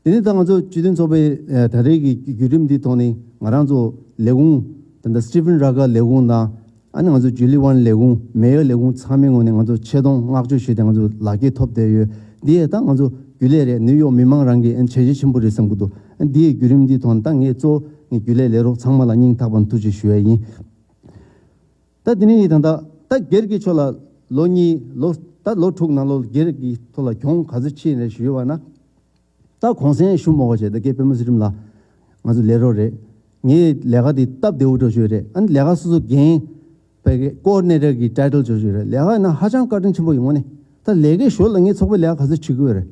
དེ་ནས་ད་ང་ཚོ་སྤྱི་མཐུན་ཚོགས་པའི་ཨ་ད་རེས་ཀྱི་བརྒྱུད་རིམ་འདི་ཐོག་ནས་ང་རང་ཚོ་ལས་ཁུངས་ད་ལྟ་སི་ཊི་ཕན་ར་ག་ལས་ཁུངས་དང་། ཨ་ནི་ང་ཚོ་ཇུ་ལི་ཝན་ལས་ཁུངས་མེ་ཡོ་ལས་ཁུངས་ཚང་མའི་ངོས་ནས་ང་ཚོ་ཆེ་མཐོང་བསྔགས་བརྗོད་ཞུས་ཏེ་ང་ཚོ་ལག་འཁྱེར་ཐོབ་བསྡད་ཡོད། འདི་ཡས་ད་ང་ཚོ་རྒྱུན་ལས་རེད། ནིའུ་ཡོག་མི་མང་རང་གི་ཨ་བྱས་རྗེས་ཆེན་པོ་རེད་བསམ་གི་འདུག་ཨ་འདི་ཡས་བརྒྱུད་རིམ་འདི་ཐོག་ནས་ད་ངས་གཙོ་བོ་ངས་རྒྱུན་ལས་ལས་རོགས་ཚང་མ་ལ་སྙིང་ཐག་པ་ནས་ཐུགས་རྗེ་ཞུ་ཡ་ཡིན། ད་དེ་ནས་ཡིན་ད་ད་ད་སྒེར་གྱི་ཕྱོགས་ལ་ལོ་གཉིས་ལོ་ད་ལོ་དྲུག་ནང་ལོ་སྒེར་གྱི་ཐོག་ལ་གྱོང་ག་ཚོད་ཕྱིན་རེད་ཞུས་པ་ན། ད་གོང་སེང་ཞུ་མོ་བ་བྱས་ད་སྐད་པད་མ་ཚུལ་ཁྲིམས་ལགས་ང་ཚོ་ལས་རོགས་རེད། ངའི་ལས་ཀ་དེ་སྟབས་བདེ་བོ་འགྲོ་ཞུ་རེད། ཨ་ནི་ལས་ཀ་སོ་སོ་འགན་པའི་ཀོ་ཨོ་ཌི་ནེ་ཊར་གྱི་ཊའི་ཊལ་འགྲོ་ཞུ་རེད། ལས་ཀ་ཡིན་ན་ཧ་ཅང་བཀའ་དྲིན་ཆེན་པོ་ཡིན་ངོ་ནས། ད་ལས་ཀའི་ཞོར་ལ་ངས་ཚོགས་པའི་ལས་ཀ་ག་ཚོད་བྱེད་དགོས་རེད།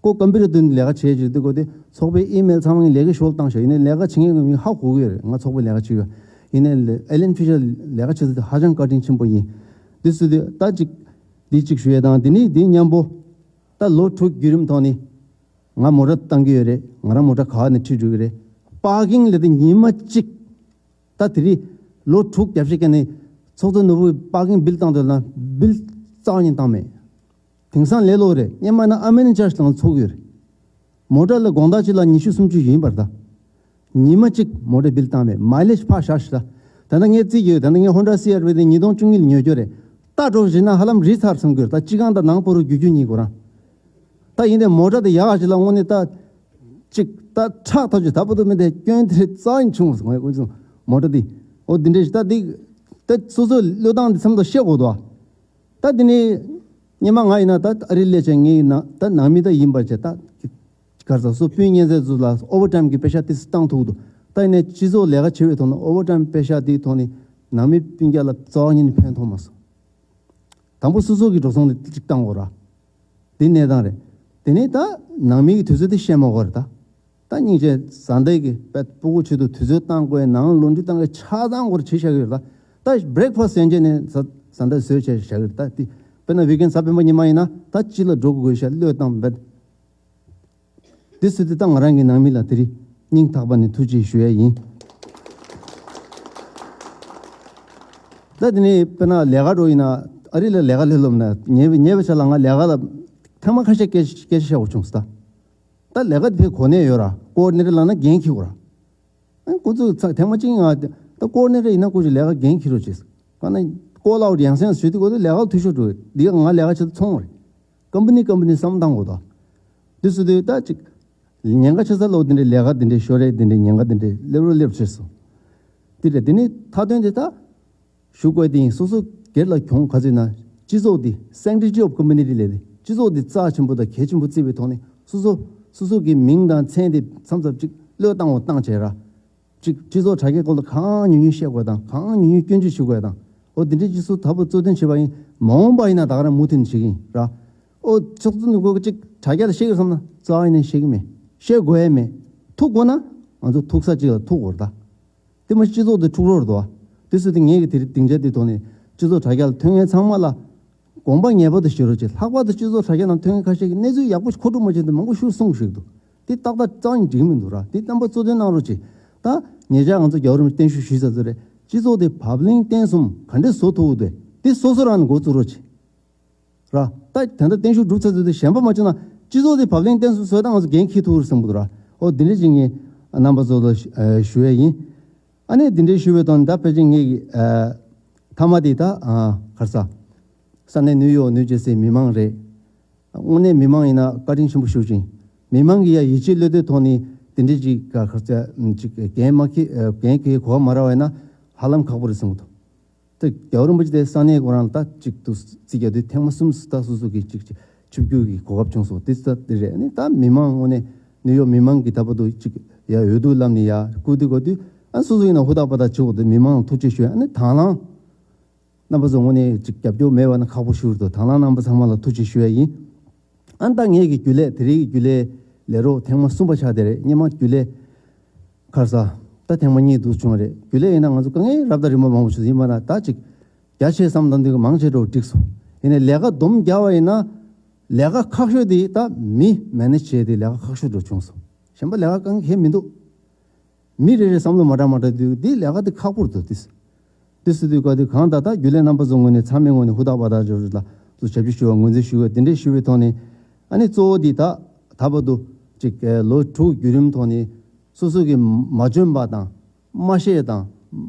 ཁོ་ཀམ་པུ་ཊར་མདུན་ལས་ཀ་བྱེད་བྱེད་དུས་ཁོ་དེ་ཚོགས་པའི་ཨི་མེལ་ཚང་མ་ངས་ལས་ཀའི་ཞོར་བཏང་ཞོག་ཡིན་ནའི་ལས་ཀ་བྱེད་མཁན་ངས་ཧ་གོ་གི་ཡོད་རེད། ང་ཚོགས་པའི་ལས་ཀ་བྱེད་ཡོད། ཡིན་ནའི་ཨེ་ལན་ཕི་ཤར་ལས་ཀ་བྱེད་དུས་ཧ་ཅང་བཀའ་དྲིན་ཆེན་པོ་ཡིན། འདི་སུ་དེ་ད་ཅིག་འདི་ཅིག་ཞུ་ཡས་དང་དེ་ནས་འདི་མཉམ་པོ། ད་ལོ་དྲུག་བརྒྱུད་རིམ་ཐོག་ནས་ང་མོ་ཊ་བཏང་གི་ཡོད་རེད། ང་རང་མོ་ཊ་ག་བ་ནས་ཁྲིད་འགྲོ་གི་རེད། པར་ཀིང་ལ་དེ་ཉི་མ་གཅིག་ད་དེ་རིང་ལོ་དྲུག་རྒྱབ་ཤིག་ཀ་ནས་ཚོགས་གཙོ་ནོར་བུས་པར་ཀིང་བིལ་བཏང་འདོད་ན་བིལ་རྩ་བ་ཉིད་བཏང་མེད། དེང་སང་ལས་སླ་པོ་རེད། སྔོན་མ་ན་ཨ་མེན་ཅར་ཅི་ལ་ཚོགས་ཡོད་རེད། མོ་ཊ་ལ་དགོང་དག་གཅིག་ལ་ཉི་ཤུ་སུམ་ཅུ་ཡིན་པར་ད། ཉི་མ་གཅིག་མོ་ཊ་བིལ་བཏང་མེད། མའི་ལེཇ་ཕར་བཞག་ཤི་ད། ད་ལྟ་ངས་རྩིས་ཡོད། ད་ལྟ་ངས་ཧོན་ཌ་སི་ཨར་ཝི་དེ་ཉིས་སྟོང་བཅུ་གཉིས་ལ་ཉོ་རྒྱུ་རེད། ལྟ་འགྲོ་བཞིན་ན་ཧ་ལམ་རི་ཚར་བསམ་གྱི་ཡོད། ད་སྤྱི་ཁང་དང་ནང་སྤོ་རུ་རྒྱུ་རྒྱུ་གཉིས་ཁོ་རང་། ད་ཡིན་ནའི་མོ་ཊ་དེ་ཡག་ཞིག་ལ་དངོས་གནས་ད། གཅིག་ད་ཁྲག་ཐོག་ཅིག་ད་བར་དུ་མི་དེ་སྐྱོན་དེ་རྩ་ཡིན་བྱུང་སོང་ངས་ཀུན་སོང་མོ་ཊ་དེ། ཨོ་འདི་འདྲ་ཞིག་ད་དེ། ད་སོ་སོའི་བློས་བཏང་དེ་མཚམས་ཐོག་བཤད་དགོས་འདུག་ད་དེ་ནས་སྔོན་མ་ང་ཡིན་ན་ད་ཨ་རི་སླེབས་བྱས་ངས་ཡིན་ན་ད་ནང་མི་ད་ཡིན་པ་བྱས་ད། གར་ས་སོ་སྤུན་གཉེན་ཚན་ཚོ་ལ་ཨོ་ཝར་ཊའིམ་གྱི་པེ་ཤ་ཏི་སི་བཏང་ཐུབ་འདུག་ད་ཡིན་ནའི་སྤྱི་ཚོགས་ལས་ཀ་བྱེད་པའི་ཐོག་ནས་ཨོ་ཝར་ཊའིམ་པེ་ཤ་དེའི་ཐོག་ནས་ནང་མི་སྤུན་ཀྱག་ལ་རྩ་བ་ཉིད་ནས་ཕན་ཐོགས་མ་སོང་། དང་པོ་སོ་སོ་གི་འགྲོ་སོང་དེ་གཅིག་བཏང་དགོས་ར། དེ་གནས་སྟངས་རེད། དེ་ནས་ད་ནང་མི་གི་དུས་ཚོད་དེ་བཤད་མ་དགོས་རེད་ད། ད་སྙིང་རྗེ་བཟའ་ཟླ་གི་དཔེ་སྤུ་གུ་ཆེད་དུ་དུས་ཚོད་བཏང་དགོས། ནང་ལོ་འདྲི་བཏང་དགོས། ཆ་ཚང་སྐོར་བྱེད་བཞག་གི་རེད་ད། ད་བྷི་རེག་ཕ་སི་ཡན་ཆད་ནས་བཟའ་བཟའ་ཟླ་བཟོས་བྱས་བཞག་གི་རེད་ད། དེ་དཔེར་ན་ཝིག་ཨེན་གཟའ་སྤེན་པ་ཉི་མ་ཡིན་ན་ད་ཅི་ལ་འགྲོ་དགོས་ཤག་བློས་བཏང་བས། དེ་སུ་དེ་ད་ང་རང་གི་ནང་མི་ལ་དེ་རིང་སྙིང་ཐག་པ་ནས་ཐུགས་རྗེ་ཞུ་ཡས་ཡིན། ད་དེ་ནས་དཔེར་ན་ལས་ཀ་འགྲོ་ཡིན་ན་ཨ་རི་ལ་ལས་ཀ་ལས་སློབ་ན་ཉེ་བའི་ཉེ་བའི་ཆ་ལ་ང་ལས་ཀ་ལ་ཐེངས་མ་ཁ་ཤས་སྐད་སྐད་ཆ་བཤད་དགོས་བྱུང་སོང་ད། ད་ལས་ཀ་དེ་ཕའི་གོ་གནས་ཡོད་ར། ཀོ་ཨོ་ཌི་ནེ་ཊར་ལབ་ན་འགན་འཁྱེར་དགོས་ར། ཨ་ཁོ་ཚོས་ཚ་ཐེངས་མ་གཅིག་ང་ད་ཀོ་ཨོ་ཌི་ནེ་ཊར་ཡིན་ན་ཁོ་ཚོས་ལས་ཀ་འགན་འཁྱེར་རོགས་བྱེད། གང་ན་ཀོ་ལ་ཨའུ་ཊི་ཡང་སེང་ཞུ་དུས་ཁོ་ཚོས་ལས་ཀ་ལ་འཐུས་ཤོར་འགྲོ་གི། འདི་ག་ང་ལས་ཀ་བྱེད་དུ་ཚོང་རེད། ཀམ་པ་ནི་ཀམ་པ་ནི་བསམ་བཏང་དགོས་ད། འདི་སུ་དུས་ད་ཅིག་ཉེན་ཁ་ཆེ་ས་ལོ་འདི་འདྲའི་ལས་ཀ་འདི་འདྲའི་ཤོར་རེད། འདི་འདྲའི་ཉེན་ཁ་འདི་འདྲའི་སླེབས་རོགས་སླེབས་བྱེད་སོང་། འདི་རེད། འདི་ནི་མཐའ་དོན་དེ་ད། ཞུ་དགོས་དེ་ཡིན། སོ་སོ་སྒེར་ལ་གྱོང་ག་ཚོད་ན་སྤྱི་ཚོགས་འདི་sanctity of community ལས་དེ་སྤྱི་ཚོགས་འདི་རྩ་ཆེན་པོ་དང་གལ་ཆེན་པོ་བརྩི་བའི་ཐོག་ནས་སོ་སོ་སོ་སོ་གི་མིང་དང་མཚན་དེ་མཚམས་མཚམས་ཅིག་བློས་བཏང་བ་བཏང་བྱས་ར། ཅིག་སྤྱི་ཚོགས་དྲ་རྒྱའི་སྐོར་ལ་གང་ཉུང་ཉུང་བཤད་དགོས་དང་གང་ཉུང་ཉུང་སྐྱོན་བརྗོད་ཞུ་དགོས་དང་། འོ་དེ་འདྲའི་སྤྱི་ཚོགས་དར་པོ་གཙོ་དོན་བྱེད་པ་ཡིན། མ་འོངས་པ་ཡིན་ན་ད་ག་རང་མུ་མཐུད་ནས་བྱེད་ཀྱི་ཡིན་ར། འོ་ཚོགས་གཙོ་ནུ་གོ་ཅིག་དྲ་རྒྱ་ལ་བཤད་ཀྱི་བསམ་ན་རྩ་བ་ཡིན་ནས་བཤད་ཀྱི་མེད། བཤད་དགོས་ཡ་མེད། ཐུག་དགོས་ན་ང་ཚོ་ཐུག་ས་ཅིག་ལ་ཐུག་དགོས་རེད་ད། དེ་མ་སྤྱི་ཚོགས་དེ་འཁྲུག་རོགས་རེད་དོ། དེ་སུ་དེ་ངེད་ཀྱི་དེ་རིང་སྡིངས་ཆ་དེ་ཐོག་ནས་སྤྱི་ཚོགས་དྲ་རྒྱ་ལ་ཐོན་མཁན་ཚང་མ་ལ་དགོངས་པ་ངེས་པར་དུ་བཞེས་རོགས་བྱེད། ལྷག་པར་དུ་སྤྱི་ཚོགས་དྲ་རྒྱ་ནང་ཐོན་མཁན་ཁ་ཤས་ཀྱིས་གནས་ཚུལ་ཡག་པོ་མཁོ་སྒྲུབ་མ་བྱས་འདུག་མང་པོ་ཞིག་གསུངས་ཞིག་འདུག་དེ་ཏག་ཏག་རྩ་བ་ཉིད་འགྲིག་མི་འདུག་ར། དེ་རྣམ་པ་གཙོ་འདོན་གནང་རོགས་བྱེད། ད་ཉེ་ཆར་ང་ཚོ་རྒྱལ་བ་རིན་པོ་ཆེ་བརྟན་བཞུགས་ཞུས་ཚར་ཚོད་རེད། སྤྱི་ཚོགས་དེ་བབ་བརླིང་བརྟན་གསུམ་ག་འདྲས་བཟོ་ཐུབ་འདུག་དེ་སོ་སོ་རང་ནས་འགོ་བཙུགས་རོགས་བྱེད། ར། ད་ད་ལྟ་བརྟན་བཞུགས་གྲུབ་ཚར་དུས་དེ་གཞན་པ་མ་བྱུང་ན་སྤྱི་ཚོགས་དེ་བབ་བརླིང་བརྟན་སུ་བཟོས་ད་ང་ཚོ་འགན་འཁྱེར་ཐུབ་རེད་བསམ་གི་འདུག་ར། ཨོ་འདི་འདྲ་ཅིག་ངས་རྣམ་པ་ཚོ་ལ་ཞུ་ཡ་ཡིན། ཨ་ནི་འདི་འདྲའི་ཞུ་བའི་དོན་ད་ཕལ་ཆེར་ངེད་ཀྱི་ཨ་མཐའ་མ་དེ་ད་ཨ་ག་རེ་ཟ། ས་གནས་ནིའུ་ཡོག་ནིའུ་ཇར་སི་མི་མང་རེད། དངོས་གནས་མི་མང་ཡིན་ན་བཀའ་དྲིན་ཆེན་པོ་ཞུ་ཅིང་། མི་མང་གི་ཡ་ཡིད་ཆེས་བློ་གཏད་ཐོག་ནས་དེ་འདྲའི་ཅིག་ག་ག་རེ་ཟ་ཅིག་འགན་མ་འཁྱེར་འགན་འཁྱེར་གོ་བ་མ་རག་པ་ཡིན་ན་ཧ་ལམ་ཁག་པོ་རེད་གསུངས་འདུག་དེ་རྒྱལ་བ་རིན་པོ་ཆེ་དེ་ས་གནས་ཁོ་རང་ལ་ད་ཅིག་ཏུ་རྩིས་རྒྱག་དུས་ཐེངས་མ་གསུམ་ད་སོ་སོ་གི་ཅིག་ཅིག་ཆིབས་བསྒྱུར་གྱི་གོ་སྐབས་བྱུང་སོང་། དེ་ད་དེ་རེད། ཨ་ནི་ད་མི་མང་དངོས་གནས་ནིའུ་ཡོག་མི་མང་གི་ད་བར་དུ་ཅིག་ཡ་འོས་བསྡུ་ལམ་ནས་ཡ་བསྐུར་དུས་གོ་དུས་ཨ་སོ་སོ་ཡིན་ན་ཧུར་ཐག་པ་ཐག་བྱེད་དགོས་འདུག་མི་མང་ལ་ཐུགས་རྗེ་ཆེ་ཞུ། ཨ་ནི་དང་བླངས་རྣམ་པ་ཚོ་དངོས་གནས་ཅིག་རྒྱབ་སྐྱོར་མེད་པ་ན་ཁག་པོ་ཞིག་རེད་འདུག་དང་བླངས་རྣམ་པ་ཚང་མ་ལ་ཐུགས་རྗེ་ཆེ་ཞུ་ཡ་ཡིན། ཨ་ནི་ད་ངེད་ཀྱི་རྒྱུན་ལས་དེ་རིང་གི་རྒྱུན་ལས་ལས་རོགས་ཐེངས་མ་གསུམ་པ་ཆགས་བསྡད་རེད། སྔོན་མ་རྒྱུན་ལས་ག་རེ་ཟ། ད་ཐེངས་མ་གཉིས་འདུག་བྱུང་བ་རེད། རྒྱུན་ལས་ཡིན་ན་ང་ཚོ་དཀའ་ངལ་རབ་དང་རིམ་པ་མང་པོ་བྱུང་ཡིན་པ་ན་ད་ཅིག་རྒྱ་ཆེ་བསམ་དང་དུས་མང་ཆེ་འགྲོ་འགྲིག་སོང་། ཡིན་ནའི་ལས་ཀ་སྡོམ་རྒྱག་པ་ཡིན་ན་ལས་ཀ་ཁག་ཤོས་དེ་ད་མི་མེ་ནེ་ཇི་བྱས་ཏེ་ལས་ཀ་ཁག་ཤོས་འགྲོ་བྱུང་སོང་། གཞན་པ་ལས་ཀ་དཀའ་ངལ་གང་ཡང་མི་འདུག་མི་རེ་རེ་བསམ་བློ་མ་འདྲ་མ་འདྲ་འདུག་འདི་ལས་ཀ་འདི་ཁག་པོ་རེད་འདུག་འདི་འདི་སུ་དུས་ག་དུས་གང་ད་ལྟ་རྒྱུན་ལས་རྣམ་པ་ཚོ་ངོས་ནས་ཚང་མའི་ངོས་ནས་ཧུར་ཐག་པ་ཐག་ཇོ་ཇོ་ལ་ཚོ་ཞབས་ཕྱི་ཞུ་བ་ངོས་འཛིན་ཞུ་བ་འདི་འདྲས་ཞུ་བའི་ཐོག་ནས་ཨ་ནི་གཙོ་བོ་འདི་ད་ད་བར་དུ་ཅིག་ལོ་དྲུག་བརྒྱུད་རིམ་ཐོག་ནས་སོ་སོ་གི་མ་འཇོན་པ་དང་མ་ཤེས་དང་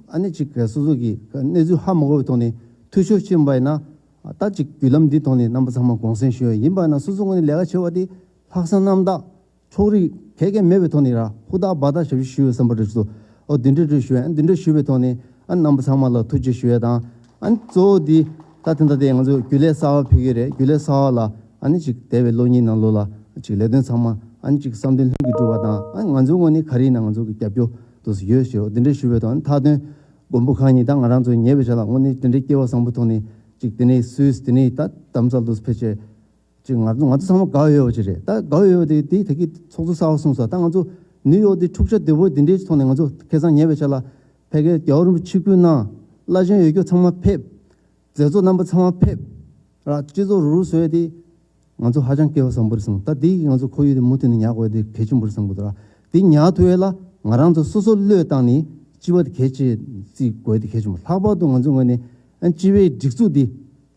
ཨ་ནི་ཅིག་སོ་སོ་གི་གནས་ཚུལ་ཧ་མ་གོ་བའི་ཐོག་ནས་འཐུས་ཤོར་ཕྱིན་པ་ཡིན་ན་ད་ཅིག་བརྒྱུད་ལམ་འདི་ཐོག་ནས་རྣམ་པ་ཚང་མ་དགོངས་སེལ་ཞུ་བ་ཡིན་པ་ན་སོ་སོ་ངོས་ནས་ལས་ཀ་བྱེད་པ་འདི་ལྷག་བསམ་རྣམ་དག་ཕྱོགས་རིས་གལ་གལ་མེད་པའི་ཐོག་ནས་ར་ཧུར་ཐག་འབད་ཐག་ཞབས་ཞུ་ཞུ་བའི་བསམ་པ་རེད་སོ། ཨོ་འདི་འདྲ་འདྲ་ཞུ་ཨ་འདི་འདྲ་ཞུ་བའི་ཐོག་ནས་ཨ་རྣམ་པ་ཚང་མ་ལ་ཐུགས་རྗེ་ཞུ་ཡ་དང་ཨ་གཙོ་བོ་འདི་ད་དེ་འདྲ་དེ་ང་ཚོ་རྒྱུན་ལས་གསར་བ་ཕེབས་ཀྱི་རེད། རྒྱུན་ལས་གསར་བ་ལ་ཨ་ནི་ཅིག་འདས་པའི་ལོ་གཉིས་ནང་ལོགས་ལ་ཅིག་ལས་དོན་ཚང་མ་ཨ་ནི་ཅིག་བསམ་དོན་ལྷུན་གྱིས་འགྲུབ་པ་དང་ཨ་ང་ཚོའི་ངོས་ནས་ག་རེ་ཡིན་ན་ང་ཚོ་གི་རྒྱབ་སྐྱོར་དུ་ཡོད་ཞེས་འདི་འདྲ་ཞུ་བའི་ཐོག་ནས་མཐའ་དོན་མགོན་པོ་གང་ཉིད་དང་ང་རང་ཚོ་ཉེ་བའི་ཆ་ལ་དངོས་གནས་དེ་འདྲའི་སྐལ་བ་བཟང་པོ་ཐོག་ནས་ཅིག་དེ་ནས་སུད་སི་དེ་ནས་ད་དམ་ཚགས་དུ་ཕེབས་བྱས། ཅིག་ང་ཚོ་ང་ཚོ་ཚང་མ་དགའ་ཡོད་པ་ཅིག་རེད། ད་དགའ་ཡོད་པ་དེ་དེ་ད་གི་ཚོགས་གཙོ་གསར་པ་གསུངས་སོང་། ད་ང་ཚོ་ནིའུ་ཡོག་དེ་འཁྲུག་ཆ་དོད་པོ་དེ་འདྲའི་ཐོག་ནས་ང་ཚོ་ཁ་སང་ཉེ་བའི་ཆ་ལ་ཕ་གིར་རྒྱལ་བ་རིན་པོ་ཆེ་ཆིབས་བསྒྱུར་གནང་། བླ་ཆེན་ཡོད་རྒྱུ་ཚང་མ་ཕེབས། མཛད་གཙོ་རྣམ་པ་ཚང་མ་ཕེབས། ར་སྤྱི་ཚོགས་རུ་རུ་བཟོས་ཏེ་ང་ཚོ་ཧ་ཅང་སྐལ་བ་བཟང་པོ་རེད་བསམ། ད་དེ་ང་ཚོ་ཁོར་ཡུག་དེ་མུ་མཐུད་ནས་ཉར་དགོས་དེ་གལ་ཆེན་པོ་རེད་བསམ་གི་འདུག་ར། དེ་ཉར་ཐུབ་ཡས་ལ་ང་རང་ཚོ་སོ་སོ་བློས་བཏང་ནས་སྤྱི་པ་དེ་གལ་ཆེ་བརྩི་དགོས་དེ་གལ་ཆེན་པོ། ལྷག་པར་དུ་ང་ཚོ་ངོས་ནས་ཨ་སྤྱི་པའི་སྒྲིག་འཛུགས་འདི་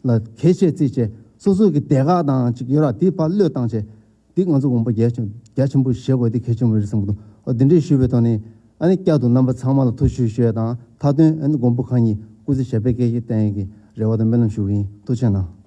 ལ་གལ་ཆེ་བརྩིས་བྱས་སོ་སོ་གི་སྡེ་ཁག་དང་ཅིག་ཡོད་ར་དེ་ཕར་བློས་བཏང་བྱས་འདི་ང་ཚོ་དགོངས་པ་རྒྱ་ཆེན་རྒྱ་ཆེན་པོ་བཞེས་དགོས་དེ་གལ་ཆེན་པོ་རེད་བསམ་གི་འདུག་ཨ་འདི་འདྲས་ཞུས་པའི་ཐོག་ནས་ཨ་ནི་བསྐྱར་དུ་རྣམ་པ་ཚང་མ་ལ་ཐུགས་རྗེ་ཆེ་ཞུ་ཡས་དང་མཐའ་དོན་ཨ་ནི་མགོན་པོ་གང་ཉིད་སྐུ་ཚེ་ཞབས་པད་བསྐལ་བརྒྱར་བརྟན་ཡས་ཀྱི་རེ་བ་དང་སྨོན་ལམ་ཞུ་གི་ཡིན། ཐུགས་རྗེ་གནང་།